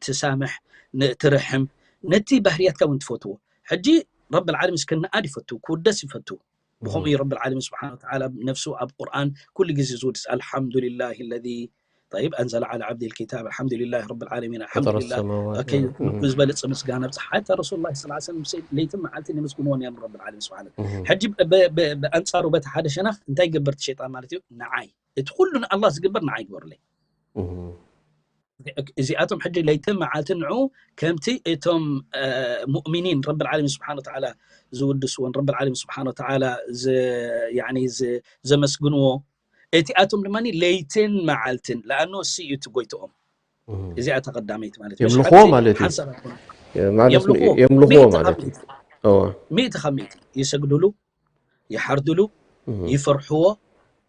ትሳምሕ ትርሕም ነቲ ባህርያትካ እውን ትፈትዎ ሕጂ ረብ ዓለሚን እስክንኣድ ይፈቱ ክውደስ ይፈቱ ብኸምኡ እዩ ረብ ዓለሚን ስብሓን ወተዓላ ነፍሱ ኣብ ቁርኣን ኩሉ ግዜ ዝውድስ ኣልሓምዱሊላህ ለዚ طيب أنزل على عبده الكتاب الحمد لله رب العالمين الحمد لله ዝበለፀ ምስጋና ብፅሓት ረሱል ላ ስ ለይትን መዓልትን የመስግንዎ ነይሩ ረብ ዓለሚን ስብሓን ሕጂ ብኣንፃሩ በቲ ሓደ ሸነኽ እንታይ ገበርቲ ሸይጣን ማለት እዩ ንዓይ እቲ ኩሉ ንኣላ ዝግበር ንዓይ ግበርለይ እዚኣቶም ሕጂ ለይትን መዓልትን ንዑ ከምቲ እቶም ሙእሚኒን ረብ ዓለሚን ስብሓን ወተዓላ ዝውድስዎን ረብ ዓለሚን ስብሓን ወተዓላ ዘመስግንዎ እቲኣቶም ድማ ለይትን መዓልትን ለኣኖ ሲ እዩ እቲ ጎይትኦም እዚኣ ተቀዳመይቲ ማለት የምልኽዎ ማለት እዩ። የምልኽዎ ማለት እዩ። ሚእቲ ካብ ሚእቲ ይሰግድሉ፣ ይሓርድሉ፣ ይፈርሕዎ።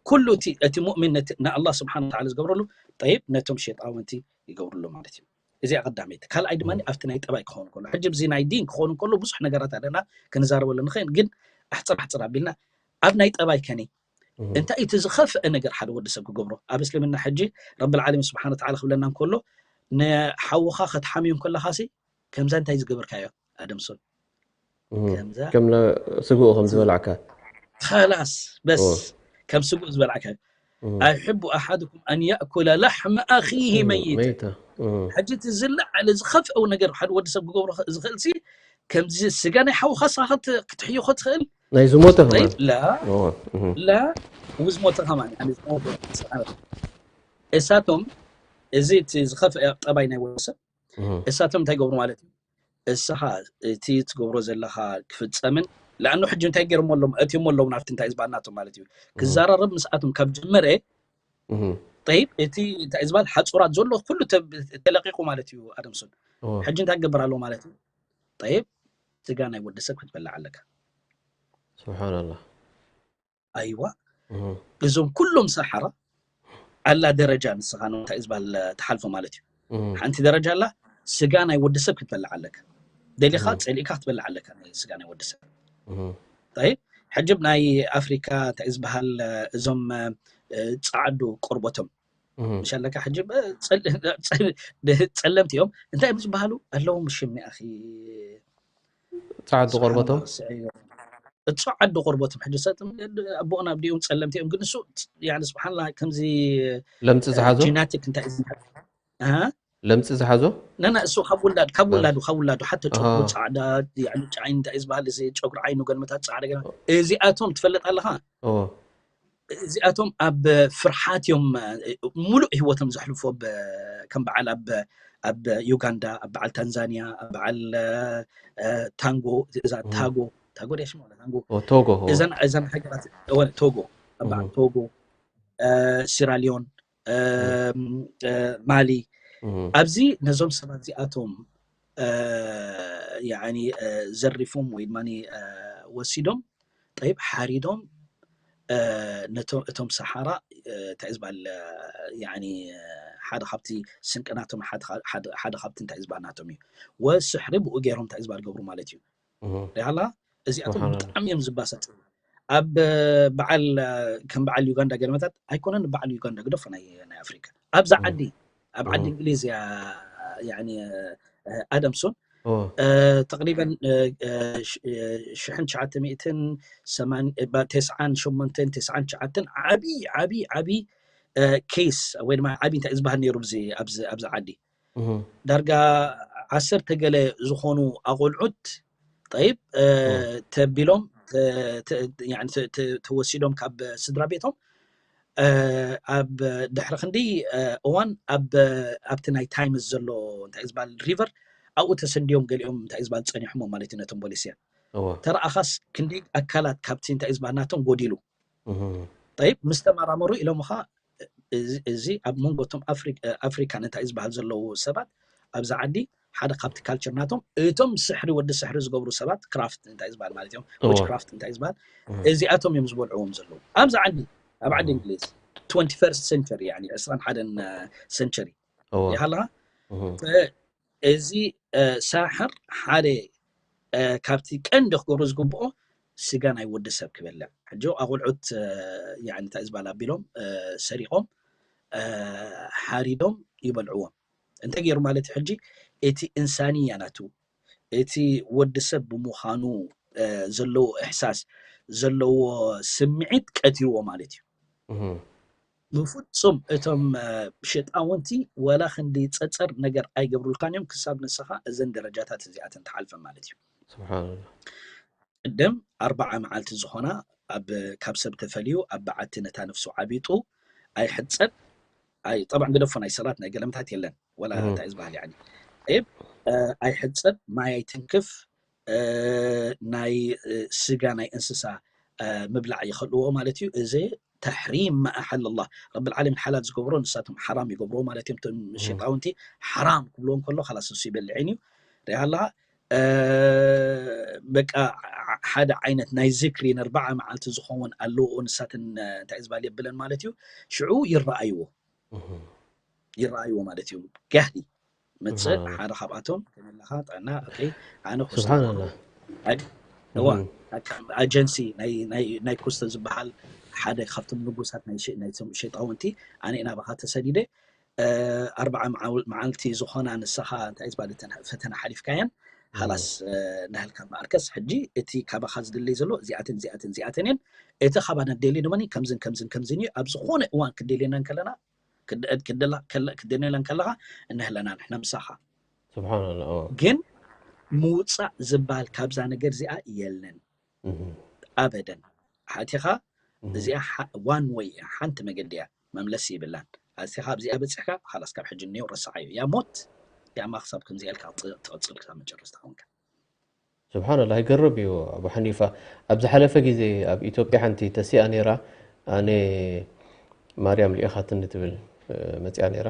ኩሉ እቲ ሙእሚን ንኣላህ ስብሓን ወተዓላ ዝገብረሉ ጠይብ ነቶም ሸይጣውንቲ ይገብርሉ ማለት እዩ። እዚኣ ቀዳመይቲ። ካልኣይ ድማ ኣብቲ ናይ ጠባይ ክኸውን ከሎ ሕጂ ብዚ ናይ ዲን ክኸውን ከሎ ብዙሕ ነገራት ኣለና ክንዛረበሉ ንኽእል፣ ግን ኣሕፅር ኣሕፅር ኣቢልና ኣብ ናይ ጠባይ ከኒ እንታይ እቲ ዝኸፍአ ነገር ሓደ ወዲ ሰብ ክገብሮ ኣብ እስልምና ሕጂ ረብል ዓለሚን ስብሓን ወተዓላ ክብለና እንከሎ ንሓውኻ ከተሓምዮም ከለኻሲ ከምዛ እንታይ ዝገበርካዮ ኣደምሶን ከም ስግኡ ከም ዝበላዕካ ላስ በስ ከም ስግኡ ዝበላዕካዮ ኣይሕቡ ኣሓድኩም ኣን ያእኩለ ላሕመ ኣኺሂ መይት ሕጂ እቲ ዝለዓለ ዝኸፍአው ነገር ሓደ ወዲ ሰብ ክገብሮ ዝኽእል ሲ ከምዚ ስጋ ናይ ሓውኻ ሳኸት ክትሕይኾ ትኽእል ናይ ዝሞተ ላ ላ ዝሞተ ከማን እሳቶም እዚ እቲ ዝኸፍአ ጠባይ ናይ ወዲ ሰብ እሳቶም እንታይ ገብሩ ማለት እዩ እስኻ እቲ ትገብሮ ዘለኻ ክፍፀምን ለኣኑ ሕጂ እንታይ ገይሮሞ ኣለዉ እትሞ ኣለዉ ናብቲ እንታይ ዝበልናቶም ማለት እዩ ክዘራረብ ምስኣቶም ካብ ጀመረ ጠይብ እቲ እንታይ ዝበሃል ሓፁራት ዘሎ ኩሉ ተለቂቁ ማለት እዩ ኣደምሶን ሕጂ እንታይ ክገብር ኣለዎ ማለት እዩ ጠይብ ስጋ ናይ ወዲ ሰብ ክትበልዕ ኣለካ ስብሓንላ ኣይዋ እዞም ኩሎም ሰሓራ ኣላ ደረጃ ንስኻ እንታይ ዝበሃል ትሓልፎ ማለት እዩ ሓንቲ ደረጃ ኣላ ስጋ ናይ ወዲ ሰብ ክትበልዕ ኣለካ ደሊኻ ፀሊእካ ክትበልዕ ኣለካ ስጋ ናይ ወዲ ሰብ ጠይብ፣ ሕጂ ናይ ኣፍሪካ እንታይ ዝበሃል እዞም ፃዕዱ ቆርበቶም ምሻለካ ሕጂ ፀለምቲ እዮም እንታይ ምስ በሃሉ ኣለዎም ሽም ኣኺ ፃዕዱ ቆርበቶም ፃዕዱ ቆርበቶም ሕጂ ሰጥ ኣቦና ኣብዲኦም ፀለምቲ እዮም ግን እሱ ስብሓንላ ከምዚ ለምፂ ዝሓዞ ጂናቲክ እንታይ ለምፂ ዝሓዞ ነና እሱ ካብ ውላድ ካብ ውላዱ ካብ ውላዱ ሓተ ጨጉሩ ፃዕዳ ጫይን እንታይ ዝበሃል እዚ ጨጉሪ ዓይኑ ገንመታት ፃዕዳ ገ እዚኣቶም ትፈልጥ ኣለኻ እዚኣቶም ኣብ ፍርሓት እዮም ሙሉእ ህይወቶም ዘሕልፎ ከም በዓል ኣብ ኣብ ዩጋንዳ ኣብ በዓል ታንዛኒያ ኣብ በዓል ታንጎ እዛ ታጎ ታጎ ዲያ ሽማ ታንጎ ቶጎ እዘን እዘን ሃገራት ቶጎ ኣብ በዓል ቶጎ ሲራሊዮን ማሊ ኣብዚ ነዞም ሰባት እዚኣቶም ዘሪፎም ወይ ድማ ወሲዶም ጠይብ ሓሪዶም እቶም ሰሓራ እንታይ ዝበሃል ሓደ ካብቲ ስንቅናቶም ሓደ ካብቲ እንታይ ዝበሃል ናቶም እዩ ወስሕሪ ብኡ ገይሮም እንታይ ዝበሃል ገብሩ ማለት እዩ ሪሃላ እዚኣቶም ብጣዕሚ እዮም ዝባሰጡ ኣብ በዓል ከም በዓል ዩጋንዳ ገለመታት ኣይኮነን በዓል ዩጋንዳ ግደፎ ናይ ኣፍሪካ ኣብዛ ዓዲ ኣብ ዓዲ እንግሊዝ ኣደምሶን ተቅሪበን ሽሕን ትሽዓተ ሚእትን ሰማን- ባ- ተስዓን ሸሞንተን ተስዓን ትሽዓተን ዓብዪ ዓብዪ ዓብዪ ኬስ ወይ ድማ ዓብዪ እንታይ ዝበሃል ነይሩ ብዚ ኣብዚ ኣብዚ ዓዲ ዳርጋ ዓሰርተ ገለ ዝኾኑ ኣቆልዑት ጠይብ ተቢሎም ተ- ተ- ያኒ ተ- ተ- ተወሲዶም ካብ ስድራ ቤቶም ኣብ ድሕሪ ክንዲ እዋን ኣብ ኣብቲ ናይ ታይምስ ዘሎ እንታይ ዝበሃል ሪቨር ኣብኡ ተሰንድዮም ገሊኦም እንታይ ዝበሃል ፀኒሖሞ ማለት እዩ ነቶም ቦሊስያ እወ ተረኣኻስ ክንደይ ኣካላት ካብቲ እንታይ ዝበሃል ናቶም ጎዲሉ እህ ጠይብ ምስ ተመራመሩ ኢሎምኻ እዚ- እዚ ኣብ መንጎ እቶም ኣፍሪ- ኣፍሪካን እንታይ ዝበሃል ዘለዉ ሰባት ኣብዚ ዓዲ ሓደ ካብቲ ካልቸር ናቶም እቶም ስሕሪ ወዲ ስሕሪ ዝገብሩ ሰባት ክራፍት እንታይ ዝበሃል ማለት እዮም እወ ዊች ክራፍት እንታይ ዝበሃል እዚኣቶም እዮም ዝበልዕዎም ዘለዉ ኣብዚ ዓዲ ኣብ ዓዲ እንግሊዝ ትወንቲ ፈርስት ሰንቸሪ ያኒ ዕስራን ሓደን ሰንቸሪ እወ ይሃለኻ እህ እዚ ሳሕር ሓደ ካብቲ ቀንዲ ክገብሮ ዝግብኦ ስጋ ናይ ወዲ ሰብ ክበልዕ ሕጂ ኣቆልዑት ያኒ እንታይ ዝበሃል ኣቢሎም ሰሪቆም ሓሪዶም ይበልዕዎም እንታይ ገይሩ ማለት እዩ ሕጂ እቲ እንሳንያ ናቱ እቲ ወዲ ሰብ ብምዃኑ ዘለዎ እሕሳስ ዘለዎ ስምዒት ቀቲልዎ ማለት እዩ እህ ብፍጹም እቶም ሸጣውንቲ ወላ ክንዲ ጸጸር ነገር ኣይገብሩልካን እዮም ክሳብ ንስኻ እዘን ደረጃታት እዚኣተን ትሓልፈ ማለት እዩ ስብሓንላ ቅድም ኣርባዓ መዓልቲ ዝኾና ኣብ ካብ ሰብ ተፈልዩ ኣብ በዓቲ ነታ ነፍሱ ዓቢጡ ኣይሕጸብ ኣይ ጠብዓ ግደፎ ናይ ሰላት ናይ ገለምታት የለን ወላ እንታይ ዝበሃል ያኒ ይብ ኣይሕጸብ ማይ ኣይትንክፍ ናይ ስጋ ናይ እንስሳ ምብላዕ ይኸልዎ ማለት እዩ እዚ ተሕሪም ማኣሓል ኣላ ረብ ዓለሚን ሓላል ዝገብሮ ንሳቶም ሓራም ይገብርዎ ማለት እዮም ቶም ሸጣውንቲ ሓራም ክብልዎ ከሎ ካላስ ንሱ ይበልዕን እዩ ሪሃላ በቃ ሓደ ዓይነት ናይ ዝክሪ ነርባዓ መዓልቲ ዝኸውን ኣለዎ ንሳትን እንታይ ዝበሃል የብለን ማለት እዩ ሽዑ ይረኣይዎ ይረኣይዎ ማለት እዩ ጋህዲ መፅእ ሓደ ካብኣቶም ከመለኻ ጥዕና ኣነ ስብሓንላ እዋ ኣጀንሲ ናይ ኩስተ ዝበሃል ሓደ ካብቶም ንጉሳት ሸጣውንቲ ኣነ ናባኻ ተሰዲደ ኣርባዓ መዓልቲ ዝኾና ንስኻ እንታይ ዝበሃል ፈተና ሓሊፍካየን ሃላስ ናህልካ መኣርከስ ሕጂ እቲ ካባኻ ዝድለይ ዘሎ እዚኣትን እዚኣትን እዚኣትን እየን እቲ ካባና ደሊ ድማ ከምዝን ከምዝን ከምዝን እዩ ኣብ ዝኾነ እዋን ክደልየና ከለና ክደልየና ከለኻ እንህለና ንሕና ምሳኻ ስብሓንላ ግን ምውፃእ ዝበሃል ካብዛ ነገር እዚኣ የለን ኣበደን ሓቲኻ እዚኣ ዋን ወይ ሓንቲ መገዲ እያ መምለሲ ይብላን ኣዚኻ ኣብዚኣ በፂሕካ ካላስ ካብ ሕጂ እኒው ረሳዓዮ ያ ሞት ያማ ክሳብ ከምዚኣልካ ትቕፅል ክሳብ መጨረስታ ኮንካ ስብሓንላ ይገርም እዩ ኣቡ ሓኒፋ ኣብ ዝሓለፈ ግዜ ኣብ ኢትዮጵያ ሓንቲ ተሲኣ ነይራ ኣነ ማርያም ልኢኻትኒ ትብል መፅያ ነይራ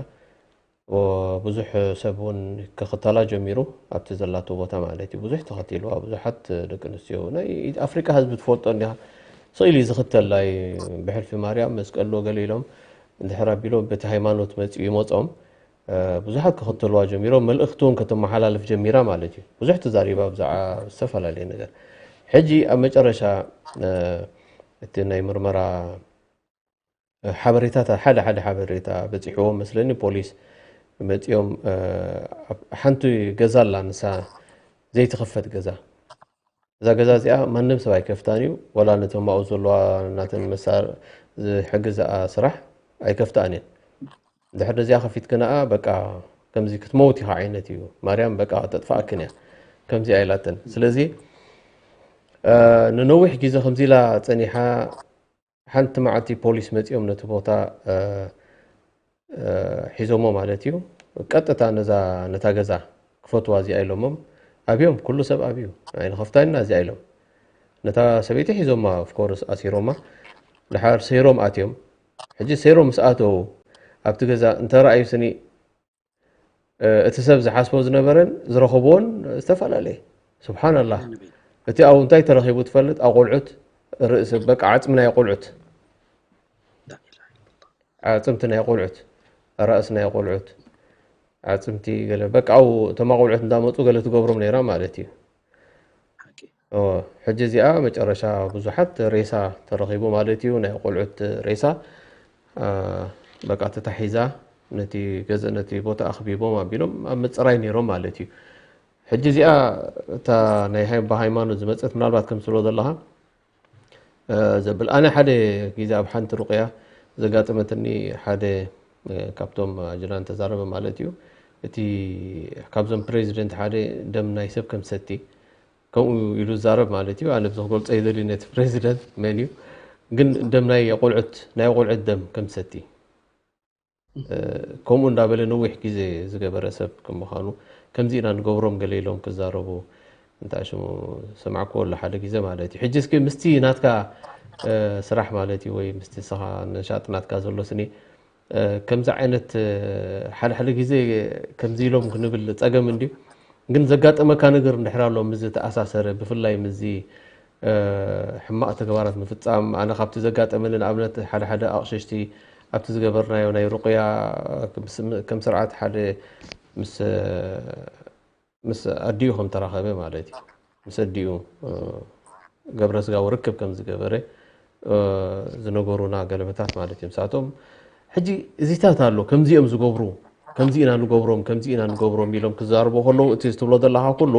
ብዙሕ ሰብ እውን ክኽተላ ጀሚሩ ኣብቲ ዘላቶ ቦታ ማለት እዩ ብዙሕ ተኸቲልዋ ብዙሓት ደቂ ኣንስትዮ ናይ ኣፍሪቃ ህዝቢ ትፈልጦ እንዲኻ ስኢል እዩ ዝኽተል ናይ ብሕልፊ ማርያም መስቀሎ ገለ ኢሎም እንድሕር ኣቢሎም በቲ ሃይማኖት መፂኡ ይመፆም ብዙሓት ክኽተልዋ ጀሚሮም መልእኽቲ እውን ከተመሓላልፍ ጀሚራ ማለት እዩ ብዙሕ ተዛሪባ ብዛዕባ ዝተፈላለየ ነገር ሕጂ ኣብ መጨረሻ እቲ ናይ ምርመራ ሓበሬታታት፣ ሓደ ሓደ ሓበሬታ በፂሕዎም መስለኒ፣ ፖሊስ መፂኦም ሓንቲ ገዛ ኣላ፣ ንሳ ዘይትኽፈት ገዛ። እዛ ገዛ እዚኣ ማንም ሰብ ኣይከፍታን እዩ፣ ዋላ ነቶም ኣብኡ ዘለዋ ናተን መሳር ዝሕግዝኣ ስራሕ ኣይከፍታን እየን። ድሕር ነዚኣ ከፊትክንኣ በቃ ከምዚ ክትመውት ኢኻ ዓይነት እዩ። ማርያም በቃ ተጥፋኣክን እያ። ከምዚኣ ኢላተን። ስለዚ ንነዊሕ ግዜ ከምዚ ኢላ ጸኒሓ፣ ሓንቲ መዓልቲ ፖሊስ መጺኦም ነቲ ቦታ ሒዞሞ ማለት እዩ። ቀጥታ ነዛ ነታ ገዛ ክፈትዋ እዚኣ ኢሎሞም ኣብዮም፣ ኩሉ ሰብ ኣብዩ፣ ኣይንኸፍታን ኢና እዚኣ ኢሎም። ነታ ሰበይቲ ሒዞማ፣ ኦፍኮርስ ኣሲሮማ። ድሓር ሰይሮም ኣትዮም። ሕጂ ሰይሮም ምስ ኣተዉ ኣብቲ ገዛ እንተረኣዩ ስኒ እቲ ሰብ ዝሓስቦ ዝነበረን ዝረኸብዎን ዝተፈላለየ። ስብሓንላህ። እቲ ኣብኡ እንታይ ተረኺቡ ትፈልጥ? ኣቆልዑት ርእሲ፣ በቃ ዓፅሚ ናይ ቆልዑት፣ ዓፅምቲ ናይ ቆልዑት፣ ራእሲ ናይ ቆልዑት፣ ዓፅምቲ ገለ፣ በቃ ኣብኡ እቶም ኣቆልዑት እንዳመፁ ገለ ትገብሮም ነይራ ማለት እዩ። ሕጂ እዚኣ መጨረሻ ብዙሓት ሬሳ ተረኺቡ ማለት እዩ፣ ናይ ቆልዑት ሬሳ። በቃ ተታሒዛ ነቲ ገዘ ነቲ ቦታ ኣኽቢቦም ኣቢሎም ኣብ ምፅራይ ነይሮም ማለት እዩ። ሕጂ እዚኣ እታ ናይ ሃይ- ብሃይማኖት ዝመፀት ምናልባት ከም ትብሎ ዘለኻ ዘብል፣ ኣነ ሓደ ግዜ ኣብ ሓንቲ ሩቅያ ዘጋጠመትኒ፣ ሓደ ካብቶም ኣጅናን ተዛረበ ማለት እዩ። እቲ ካብዞም ፕሬዚደንት ሓደ ደም ናይ ሰብ ከም ሰቲ ከምኡ ኢሉ ዝዛረብ ማለት እዩ። ኣነ ብዚ ክገልጾ ይደሊ ነቲ ፕሬዚደንት መን እዩ፣ ግን ደም ናይ ቆልዑት ናይ ቆልዑት ደም ከም ሰቲ ከምኡ እንዳበለ ነዊሕ ግዜ ዝገበረ ሰብ ከም ምዃኑ፣ ከምዚ ኢና ንገብሮም ገለ ኢሎም ክዛረቡ እንታይ ሽሙ ሰማዕኩዎ ኣሎ ሓደ ግዜ ማለት እዩ። ሕጂ እስኪ ምስቲ ናትካ ስራሕ ማለት እዩ ወይ ምስቲ ንስኻ ነሻጥ ናትካ ዘሎ ስኒ ከምዚ ዓይነት ሓደ ሓደ ግዜ ከምዚ ኢሎም ክንብል ጸገም እንድዩ። ግን ዘጋጠመካ ነገር እንድሕር ኣሎ ምስዚ ተኣሳሰረ፣ ብፍላይ ምስዚ ሕማቕ ተግባራት ምፍጻም፣ ኣነ ካብቲ ዘጋጠመኒ ንኣብነት ሓደ ሓደ ኣቕሽሽቲ ኣብቲ ዝገበርናዮ ናይ ሩቕያ ከም ስርዓት ሓደ ምስ ምስ ኣዲኡ ከም ተራኸበ ማለት እዩ። ምስ ኣዲኡ ገብረ ስጋዊ ርክብ ከም ዝገበረ ዝነገሩና ገለመታት ማለት እዮም። ንሳቶም ሕጂ እዚታት ኣሎ ከምዚ እዮም ዝገብሩ፣ ከምዚ ኢና ንገብሮም፣ ከምዚ ኢና ንገብሮም ኢሎም ክዛረቡ ከለዉ እቲ ትብሎ ዘለኻ ኩሉ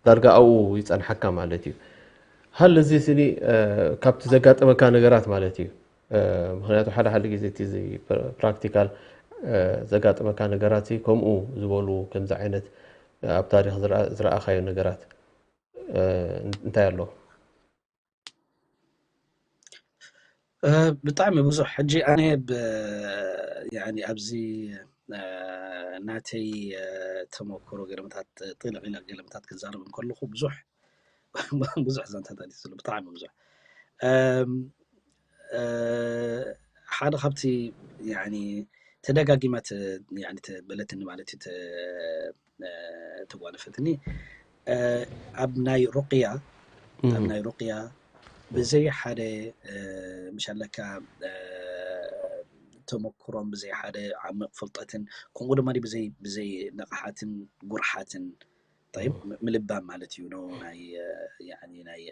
ዳርጋ ኣብኡ ይጸንሓካ ማለት እዩ። ሃል እዚ ስኒ ካብቲ ዘጋጠመካ ነገራት ማለት እዩ። ምክንያቱ ሓደ ሓደ ግዜ እቲ ፕራክቲካል ዘጋጥመካ ነገራት ከምኡ ዝበሉ ከምዚ ዓይነት ኣብ ታሪክ ዝረኣኻዮ ነገራት እንታይ ኣሎ? ብጣዕሚ ብዙሕ። ሕጂ ኣነ ኣብዚ ናተይ ተመክሮ ገለመታት ጥልዕ ኢለ ገለመታት ክዛረብ እንከለኹ ብዙሕ ብዙሕ ዛንታታት እዩ ዘሎ፣ ብጣዕሚ ብዙሕ። ሓደ ካብቲ ተደጋጊማ ተበለትኒ ማለት እዩ፣ ተጓነፈትኒ ኣብ ናይ ሩቅያ ኣብ ናይ ሩቅያ ብዘይ ሓደ ምሻለካ ተመክሮን ብዘይ ሓደ ዓሚቕ ፍልጠትን ከምኡ ድማ ብዘይ ብዘይ ንቕሓትን ጉርሓትን ምልባም ማለት እዩ። ናይ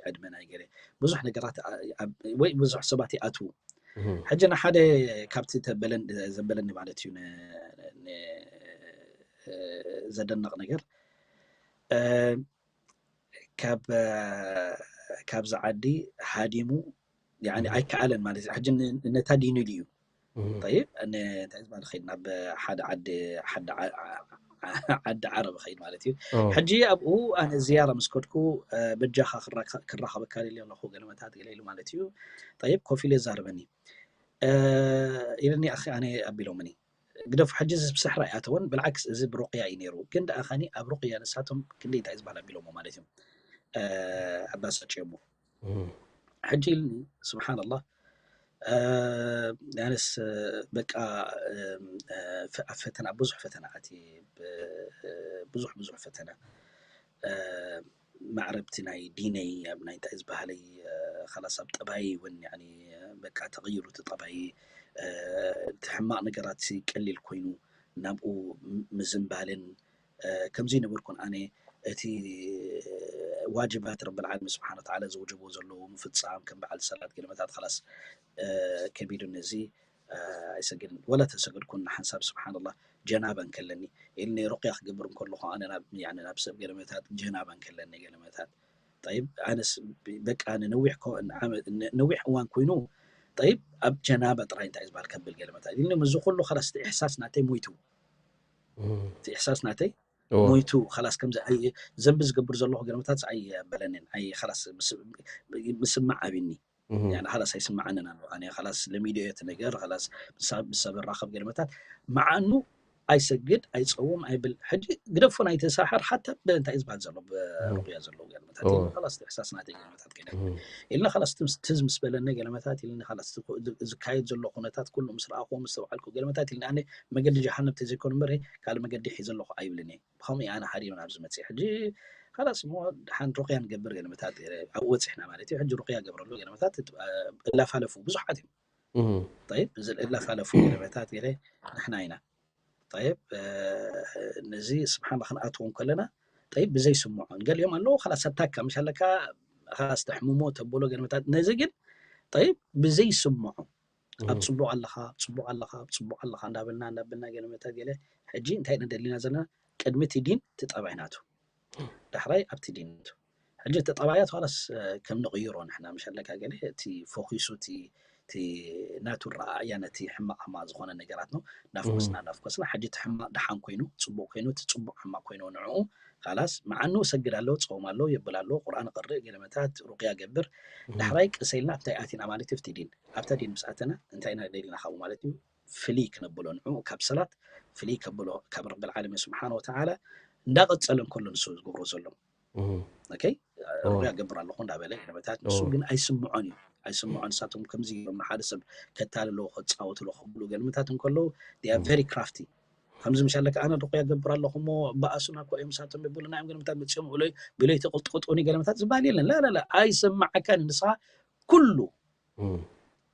ዕድመ ናይ ገለ ብዙሕ ነገራት ወይ ብዙሕ ሰባት ይኣትዉ። ሕጂ ንሓደ ካብቲ ዘበለኒ ማለት እዩ ዘደነቕ ነገር ካብ ካብዚ ዓዲ ሃዲሙ ኣይከኣለን ማለት እዩ። ሕጂ ነታ ዲኑ ድዩ ጠይብ እንታይ ዝበሃል ኸይድ ናብ ሓደ ዓዲ ዓዲ ዓረብ ኸይድ ማለት እዩ። ሕጂ ኣብኡ ኣነ ዝያራ ምስ ከድኩ በጃኻ ክራኸበካ ደልየ ኣለኹ ገለመታት ገለ ኢሉ ማለት እዩ። ጠይብ ኮፍ ኢለ ዛርበኒ ኢልኒ ኣኺ ኣነ ኣቢሎምኒ ግደፉ ሕጂ እዚ ብስሕራ ኣይኣተወን ብልዓክስ እዚ ብሩቅያ እዩ ነይሩ ግን ደኣ ኸኒ ኣብ ሩቅያ ንሳቶም ክንደይ እንታይ ዝበሃል ኣቢሎሞ ማለት እዮም ኣባሳጭዮሞ ሕጂ ኢልኒ ስብሓንላህ ያንስ በቃ ኣብ ፈተና ብዙሕ ፈተና ኣቲ ብዙሕ ብዙሕ ፈተና ማዕረብቲ ናይ ዲነይ ኣብ ናይ እንታይ ዝበሃለይ ከላስ ኣብ ጠባይ እውን በቃ ተቐይሩ እቲ ጠባይ እቲ ሕማቕ ነገራት ቀሊል ኮይኑ ናብኡ ምዝንባልን ከምዚ ነበርኩን ኣነ እቲ ዋጅባት ረብል ዓለሚን ስብሓን ወተዓላ ዘውጀቦ ዘለዉ ምፍፃም ከም በዓል ሰላት ገለመታት ኸላስ ከቢዱኒ እዚ ኣይሰግድን። ወላ ተሰገድኩን ሓንሳብ ስብሓንላህ ጀናባ እንከለኒ ኢልኒ ሩቅያ ክገብር እንከለኹ ኣነ ናብ ሰብ ገለመታት ጀናባ እንከለኒ ገለመታት ጠይብ ኣነስ በቃ ነዊሕ ነዊሕ እዋን ኮይኑ ጠይብ ኣብ ጀናባ ጥራይ እንታይ ዝበሃል ከብል ገለመታት ኢልኒ። እዚ ኩሉ ኸላስ እቲ ኢሕሳስ ናተይ ሞይቱ እቲ ኢሕሳስ ናተይ ሞይቱ ኸላስ ከምዚ ዘንቢ ዝገብር ዘለኹ ገለመታት ኣይበለንን። ኸላስ ምስማዕ ኣብኒ ኸላስ ኣይስማዓንን ኣሎ። ኣነ ኸላስ ለሚዶ እየ እቲ ነገር ኸላስ ምስ ሰብ ራኸብ ገለመታት መዓኑ ኣይሰግድ ኣይፀውም ኣይብል። ሕጂ ግደፎ ናይቲ ሳሕር ሓታ እንታይ ዝበሃል ዘሎ ብሩቅያ ዘለዉ ገለመታት ኸላስ ኢሕሳስ ናተይ ገለመታት ገለ ኢልና ኸላስ ትዝ ምስ በለኒ ገለመታት ኢልና ኸላስ ዝካየድ ዘሎ ኩነታት ኩሉ ምስ ረኣኹ ምስ ተባዕልኩ ገለመታት ኢልና ኣነ መገዲ ጀሃነም ተዘይኮኑ እምበር ካልእ መገዲ ሒዘ ኣለኹ ኣይብልን እየ። ብኸምኡ ኣነ ሓዲሩ ናብዚ መፅእ ሕጂ ኸላስ እሞ ድሓን ሩቅያ ንገብር ገለመታት ኣብኡ በፂሕና ማለት እዩ። ሕጂ ሩቅያ ገብረሉ ገለመታት እላፋለፉ ብዙሓት እዮም። ጠይብ እዚ እላፋለፉ ገለመታት ገለ ንሕና ኢና። ጠይብ ነዚ ስብሓን ክንኣትዎም ከለና ጠይብ ብዘይስምዖን ገሊኦም ኣለዉ ኸላስ ኣታካ ምሽ ኣለካ ኸላስ ተሕምሞ ተብሎ ገለመታት ነዚ ግን ጠይብ ብዘይስምዖ ኣብ ፅቡቅ ኣለኻ ኣብ ፅቡቅ ኣለኻ ኣብ ፅቡቅ ኣለኻ እንዳበልና እንዳበልና ገለመታት ገለ ሕጂ እንታይ ኢና ደሊና ዘለና ቅድሚ እቲ ዲን እቲ ጠባይ ናቱ ዳሕራይ ኣብቲ ዲን ናቱ ሕጂ እቲ ጠባያት ኸላስ ከም ንቕይሮ ንሕና ምሽ ኣለካ ገለ እቲ ፎኪሱ እቲ እቲ ናቱ ረኣእያ ነቲ ሕማቕ ሕማቕ ዝኾነ ነገራት ነው ናፍኮስና ናፍኮስና ሕጂ እቲ ሕማቕ ደሓን ኮይኑ ፅቡቅ ኮይኑ እቲ ፅቡቅ ሕማቕ ኮይኑ ንዕኡ ኸላስ መዓኑ ሰግድ ኣለዎ ፀውም ኣለዎ የብል ኣለዎ ቁርኣን ቐርእ ገለመታት ሩቅያ ገብር ዳሕራይ ቅሰልና ኣብታይ ኣቲና ማለት እዩ ኣብቲ ዲን ኣብታ ዲን ምስ ኣተና እንታይ ኢና ደሊና ካብኡ ማለት እዩ ፍልይ ክነብሎ ንዑ ካብ ሰላት ፍልይ ከብሎ ካብ ረብል ዓለሚን ስብሓን ወተዓላ እንዳቐፀለ እንከሎ ንሱ ዝገብሮ ዘሎ ሩቅያ ገብር ኣለኹ እንዳበለ ገለመታት ንሱ ግን ኣይስምዖን እዩ ኣይስምዖን ንሳቶም ከምዚ ገይሮም ንሓደ ሰብ ከታልሎ ከፃወትሎ ከብሉ ገለመታት እንከለዉ ቨሪ ክራፍቲ ከምዚ ምሽ ኣለካ ኣነ ሩቅያ ገብር ኣለኹ እሞ በኣሱና እኮ እዮም ንሳቶም ይብሉና እዮም ገለመታት መፅኦም ብለይቲ ቅልጥቅጡኒ ገለመታት ዝበሃል የለን ላላላ ኣይሰማዓካን ንስኻ ኩሉ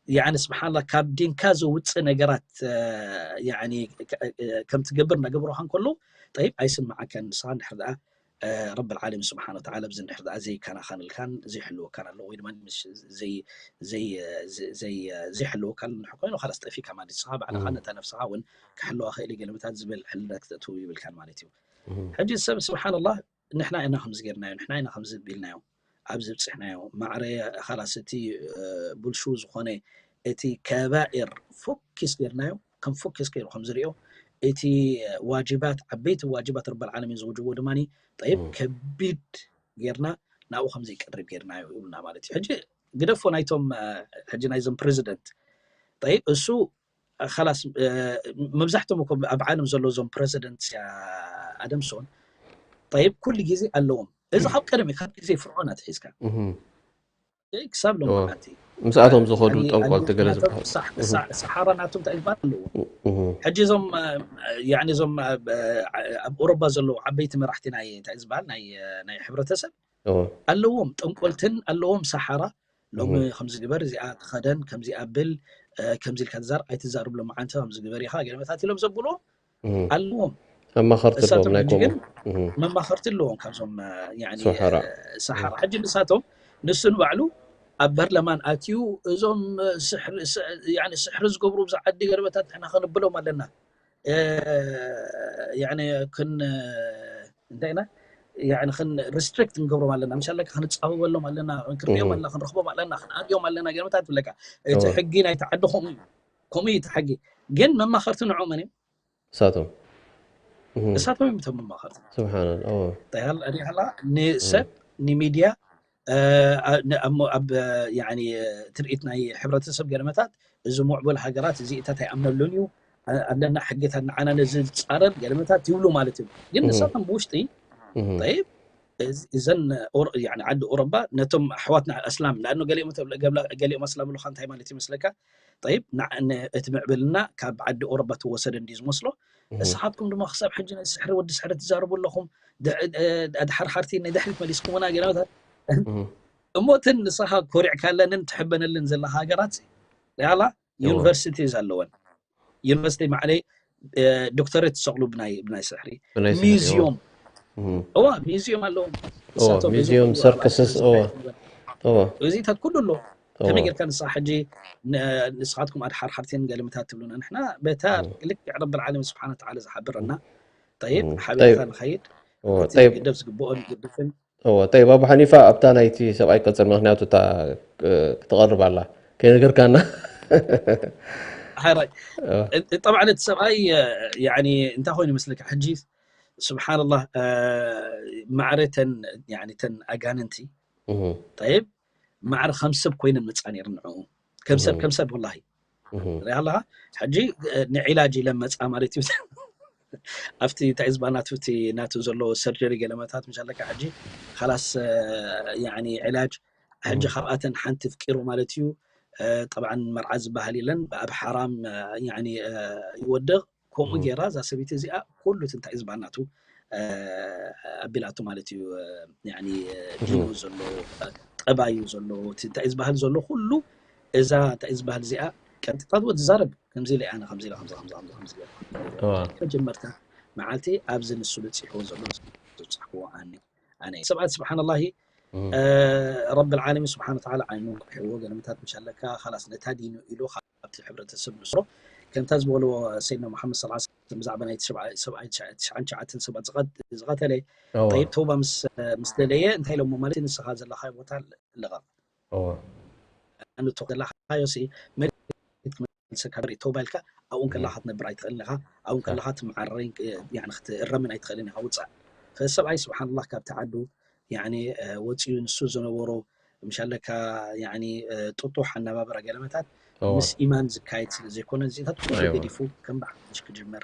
ያኒ ስብሓንላ ካብ ዲንካ ዘውፅእ ነገራት ያኒ ከም ትገብር እናገበሩካ እንከለዉ ጠይብ ኣይስማዓካን ንስኻ እንድሕር ደኣ ረብል ዓለሚን ስብሓን ወተዓላ ኣብዚ እንድሕር ደኣ ዘይከናኸነልካን ዘይሕልወካን ኣሎ ወይ ድማ ዘይሕልወካን እንድሕር ኮይኑ ካላስ ጠፊካ ማለት ንስኻ ባዕልኻ ነታ ነፍስኻ እውን ክሕልዋ ክእል ገለመታት ዝብል ሕልነት ክተእትው ይብልካን ማለት እዩ ሕጂ ሰብ ስብሓንላህ ንሕና ኢና ከምዚ ጌርናዮ ንሕና ኢና ከምዚ ቢልናዮ ኣብዚ ብፅሕናዮ ማዕረ ኻላስ እቲ ብልሹ ዝኾነ እቲ ከባኤር ፎኪስ ጌርናዮ ከም ፎኪስ ገይሩ ከም ዝሪኦ እቲ ዋጅባት ዓበይቲ ዋጅባት ረበል ዓለሚን ዝውጅቦ ድማ ጠይብ ከቢድ ጌርና ናብኡ ከም ዘይቀርብ ጌርናዮ ይብሉና ማለት እዩ ሕጂ ግደፎ ናይቶም ሕጂ ናይዞም ፕሬዚደንት ጠይብ እሱ ላስ መብዛሕቶም እኮ ኣብ ዓለም ዘሎ እዞም ፕረዚደንት ኣደምሶን ጠይብ ኩሉ ግዜ ኣለዎም እዚ ካብ ቀደም ካብ ግዜ ፍርዖን ኣትሒዝካ ክሳብ ሎም ዓቲ ምስኣቶም ዝኸዱ ጠንቆልቲ ገለ ዝበሃል ሰሓራ ናቶም እንታይ ዝበሃል ኣለዎ ሕጂ እዞም እዞም ኣብ ኦሮባ ዘለዉ ዓበይቲ መራሕቲ ናይ እንታይ ዝበሃል ናይ ሕብረተሰብ ኣለዎም ጠንቆልትን ኣለዎም ሰሓራ ሎሚ ከምዚ ግበር እዚኣ ተኸደን ከምዚ ኣብል ከምዚ ኢልካ ትዛር ኣይትዛርብ ሎማዓንቲ ከምዚ ግበር ኢኻ ገለመታት ኢሎም ዘብልዎ ኣለዎም ኣማኸርቲ ኣለዎም ናይ ከምኡ መማኸርቲ ኣለዎም ካብዞም ሰሓራ ሕጂ ንሳቶም ንሱ ንባዕሉ ኣብ በርለማን ኣትዩ እዞም ስሕሪ ዝገብሩ ብዛ ዓዲ ገለመታት ንሕና ክንብሎም ኣለና ክን እንታይ ኢና ን ሪስትሪክት ክንገብሮም ኣለና ምሻ ኣለካ ክንፃበበሎም ኣለና ክንክርዮም ኣለና ክንረኽቦም ኣለና ክንኣርዮም ኣለና ገለመታት ትብለካ እቲ ሕጊ ናይቲ ዓዲ ከምኡ እዩ ከምኡ እዩ እቲ ሕጊ ግን መማኸርቲ ንዕኡ መን እዮም እሳቶም እሳቶም እዮም እቶም መማኸርቲ ስብሓን ላ ንሰብ ንሚድያ ኣብ ትርኢት ናይ ሕብረተሰብ ገለመታት እዚ ምዕቡል ሃገራት እዚ እታት ኣይኣምነሉን እዩ ኣለና ሕግታት ንዓና ነዚ ዝፃረር ገለመታት ይብሉ ማለት እዩ ግን ንሳቶም ብውሽጢ ይብ እዘን ዓዲ ኦሮባ ነቶም ኣሕዋትና ኣስላም ንኣኖ ገሊኦም ኣስላም ኣለካ እንታይ ማለት ይመስለካ ይብ እቲ ምዕብልና ካብ ዓዲ ኦሮባ ትወሰደ እንዲ ዝመስሎ ንስኻትኩም ድማ ክሳብ ሕጂ ናይ ስሕሪ ወዲ ስሕሪ ትዛረቡ ኣለኹም ድሓርሓርቲ ናይ ድሕሪት መሊስኩምና ገለመታት እሞ እተን ንስኻ ኮሪዕካለንን ትሕበነልን ዘለኻ ሃገራት ያላ ዩኒቨርሲቲስ ኣለወን ዩኒቨርሲቲ ማዕለይ ዶክተሬት ዝሰቕሉ ብናይ ስሕሪ ሚዝዮም እዋ ሚዝዮም ኣለዎም እዎ፣ ንሳቶም በዚ ሙዚየም፣ ኩሉ ኣብ ሰርከስስ፣ ኣርቲስት እዎ፣ እንታይ ይግበር? እዎ፣ እዚታት ኩሉ ኣሎ። እዎ፣ ከመይ ጌርካ ንስኻ ሕጂ ን-፣ ንስኻትኩም ኣድሓርሓርትን ገለመታት ትብሉና፣ ንሕና በታ እም፣ ልክዕ ረብል ዓለሚን ስብሓነ ወተዓላ ዝሓብረና። ጠይብ፣ እም፣ ሓቢርካ ጠይብ፣ ንኸይድ፣ እዎ፣ እቲ ጠይብ፣ ክግደፍ ዝግብኦ ንግድፍን። እዎ፣ ጠይብ፣ ኣቡ ሓኒፋ ኣብታ ናይቲ ሰብኣይ ቀጽል፣ ምኽንያቱ እታ፣ እ፣ ክትቐርብ ኣላ። ከይነገርካና። ሓራይ እዎ፣ እ-፣ እ-፣ ጠብዓን እቲ ሰብኣይ እ፣ ያኒ እንታይ ኮይኑ ይመስለካ ሕጂ? ስብሓንላህ እ፣ ማዕረ ተን ያኒ ተን ኣጋንንቲ እህ፣ ጠይብ ማዕረ ከም ሰብ ኮይነን መፃ ነይረን ንዕኡ ከም ሰብ እህ፣ ከም ሰብ ወላሂ እህ፣ ሪኣ ኣለኻ። ሕጂ እ፣ ንዒላጅ ኢለን መፃ ማለት እዩ። ኣብቲ እንታይ ዝበሃል ናቱ እቲ ናቱ ዘሎ ሰርጀሪ ገለመታት ምሻለካ ሕጂ ካላስ እ፣ ያኒ ዒላጅ ሕጂ እህ፣ ካብኣተን ሓንቲ ፍቂሩ ማለት እዩ። እ፣ ጠብዓን መርዓ ዝበሃል የለን ብኣብ ሓራም እ፣ ያኒ እ፣ ይወድቕ። ከምኡ እህ፣ ጌራ እዛ ሰበይቲ እዚኣ ኩሉ እቲ እንታይ ዝበሃል ናቱ እ፣ ኣቢላቱ ማለት እዩ። እ፣ ያኒ እ፣ እህ፣ ዲኑ ዘሎ እ፣ ጠባዩ ዘሎ እቲ እንታይ ዝበሃል ዘሎ ኩሉ እዛ እንታይ ዝበሃል እዚኣ ቀንጢጣትዎ ትዛረብ ከምዚ ኢለ ኣነ ከምዚ ኢለ ከምዚ ከምዚ ከምዚ ከምዚ ገይረ እዋ፣ መጀመርታ መዓልቲ ኣብዚ ንሱ በፂሕዎ ዘሎ ዝብፃሕዎ ኣነ ኣነ ሰብኣት ስብሓንላሂ እህ፣ እ፣ ረብል ዓለሚን ስብሓን ወተዓላ ዓይኑ ክሕዎ ገለመታት ምሻለካ ካላስ ነታ ዲኑ ኢሉ ካብቲ ሕብረተሰብ ንስሮ ከምታ ዝበልዎ ሰይድና ሙሓመድ ሰለላሁ ዐለይሂ ወሰለም ብዛዕባ ናይ ሰብኣይ ትሽዓን ትሽዓተን ሰባት ዝቐት- ዝቐተለ እዋ፣ ጠይብ ተውባ ምስ ምስ ደለየ እንታይ ኢሎሞ ማለት ንስኻ ዘለኻዮ ቦታ ልቐቕ እዋ፣ ኣንቶ ዘለኻዮ ሲ መሬት ክመልሰካ በሪ ተውባ ኢልካ ኣብኡ እህ፣ ከለኻ ክትነብር ኣይትኽእልን ኢኻ ኣብኡ ሳሕ፣ ከለኻ ትመዓረርን እ፣ ያኒ ክትእረምን ኣይትኽእልን ኢኻ ውፃእ ፈሰብኣይ ስብሓንላህ ካብቲ ዓዱ ያኒ እ፣ ወፂኡ ንሱ ዝነበሮ ምሻለካ ያኒ እ፣ ጥጡሕ ኣነባብራ ገለመታት እዋ፣ ምስ ኢማን ዝካየድ ስለ ዘይኮነ እዚታት ኩሉ ኣይዋ፣ ገዲፉ ከም ብሓድሽ ክጅምር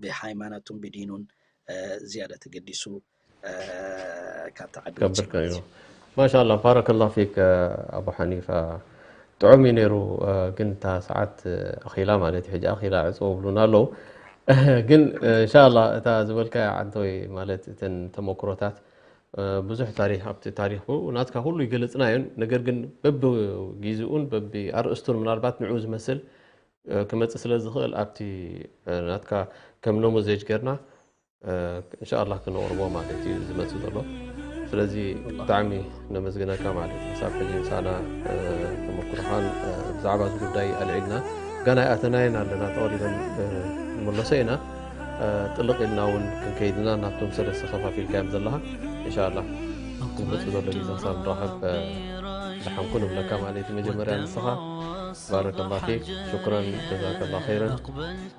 ብሃይማኖቱን ብዲኑን እ፣ ዝያዳ ተገዲሱ እ፣ ካብቲ ዓዲ ወፂኡ ከብርካ እዩ። ማለት እዩ። ማሻላ ባረከላ ፊክ እ፣ ኣቡ ሓኒፋ ጥዑም እዩ ነይሩ እ፣ ግን እታ ሰዓት እ፣ ኣኺላ ማለት እዩ። ሕጂ ኣኺላ ዕፅው ብሉና ኣለዉ። ግን እ፣ እንሻላ እታ ዝበልካያ ዓንተወይ ማለት እተን ተመክሮታት እ፣ ብዙሕ ታሪክ ኣብቲ ታሪክ ናትካ ኩሉ ይገለፅናዮን ነገር ግን በብጊዜኡን በቢ ኣርእስቱን ምናልባት ንዑ ዝመስል እ፣ ክመፅእ ስለ ዝኽእል ኣብቲ እ፣ ናትካ ከም ነሙዘጅ ጌርና እ፣ እንሻላ ክነቕርቦ ማለት እዩ ዝመፅእ ዘሎ። ስለዚ ወላሂ ብጣዕሚ ነመስግነካ ማለት እዩ። ክሳብ ሕጂ ምሳና እ፣ ተመክሮኻን እ፣ ብዛዕባ እዚ ጉዳይ ኣልዒልና ገና ኣይኣተናየን ኣለና፣ ተቐሪበን እ፣ ንመለሶ ኢና። እ፣ ጥልቕ ኢልና እውን ክንከይድ ኢና ናብቶም ሰለስተ ከፋፊልካዮም ዘለኻ። እንሻላ ዝመፅእ ዘሎ ግዜ ክሳብ ንራኸብ እ፣ ደሓንኩ ንብለካ ማለት እዩ። መጀመርያ ንስኻ ባረከላ ፊክ ሽኩረን ጀዛከላ ኸይረን።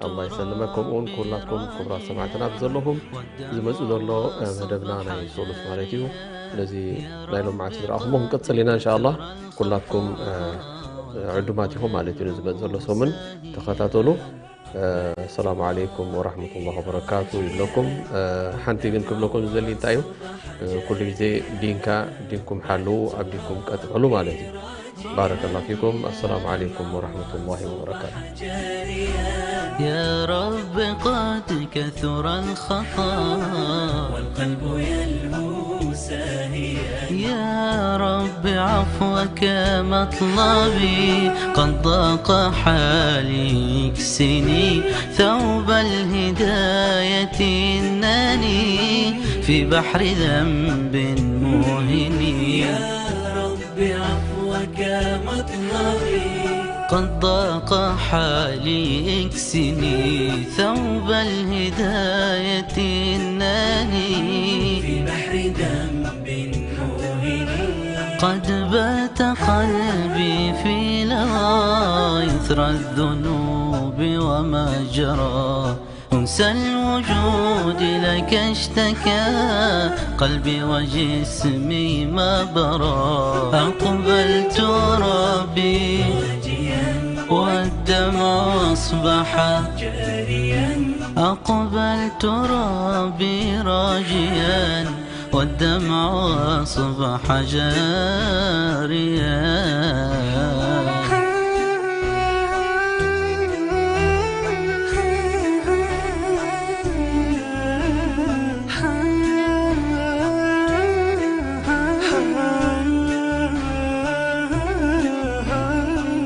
ኣላህ ይሰልመክ። ከምኡውን ኩላትኩም ክቡራት ሰማዕትና ብዘለኹም ዝመፅእ ዘሎ እ፣ መደብና ናይ ሶሉስ ማለት እዩ። ስለዚ ናይ ሎማዓንቲ ዝረኣኹሞ ክንቅፅል ኢና እንሻላ። ኩላትኩም እ፣ ዕዱማት ኢኹም ማለት እዩ። ንዝመፅእ ዘሎ ሰሙን ተኸታተሉ። እ፣ ሰላሙ ዓለይኩም ወራህመቱላሂ ወበረካቱ ይብለኩም። እ፣ ሓንቲ ግን ክብለኩም ዝደሊ እንታይ እዩ? እ፣ ኩሉ ግዜ ዲንካ ዲንኩም ሓልዉ፣ ኣብ ዲንኩም ቀጥዕሉ ማለት እዩ። ባረከላ ፊኩም። ኣሰላሙ ዓለይኩም ወራህመቱላሂ ወበረካቱ። يا رب قد كثر الخطا والقلب يلهو ساهيا. يا رب عفوك مطلبي قد ضاق حالي اكسني ثوب الهداية إنني في بحر ذنب موهن. يا رب عفوك مطلبي قد ضاق حالي اكسني ثوب الهداية إنني في بحر ذنب موهن. قد بات قلبي في لوى إثر الذنوب وما جرى أنسى الوجود لك اشتكى قلبي وجسمي ما برى. أقبلت ربي والدمع أصبح أقبلت ربي راجيا والدمع أصبح جاريا.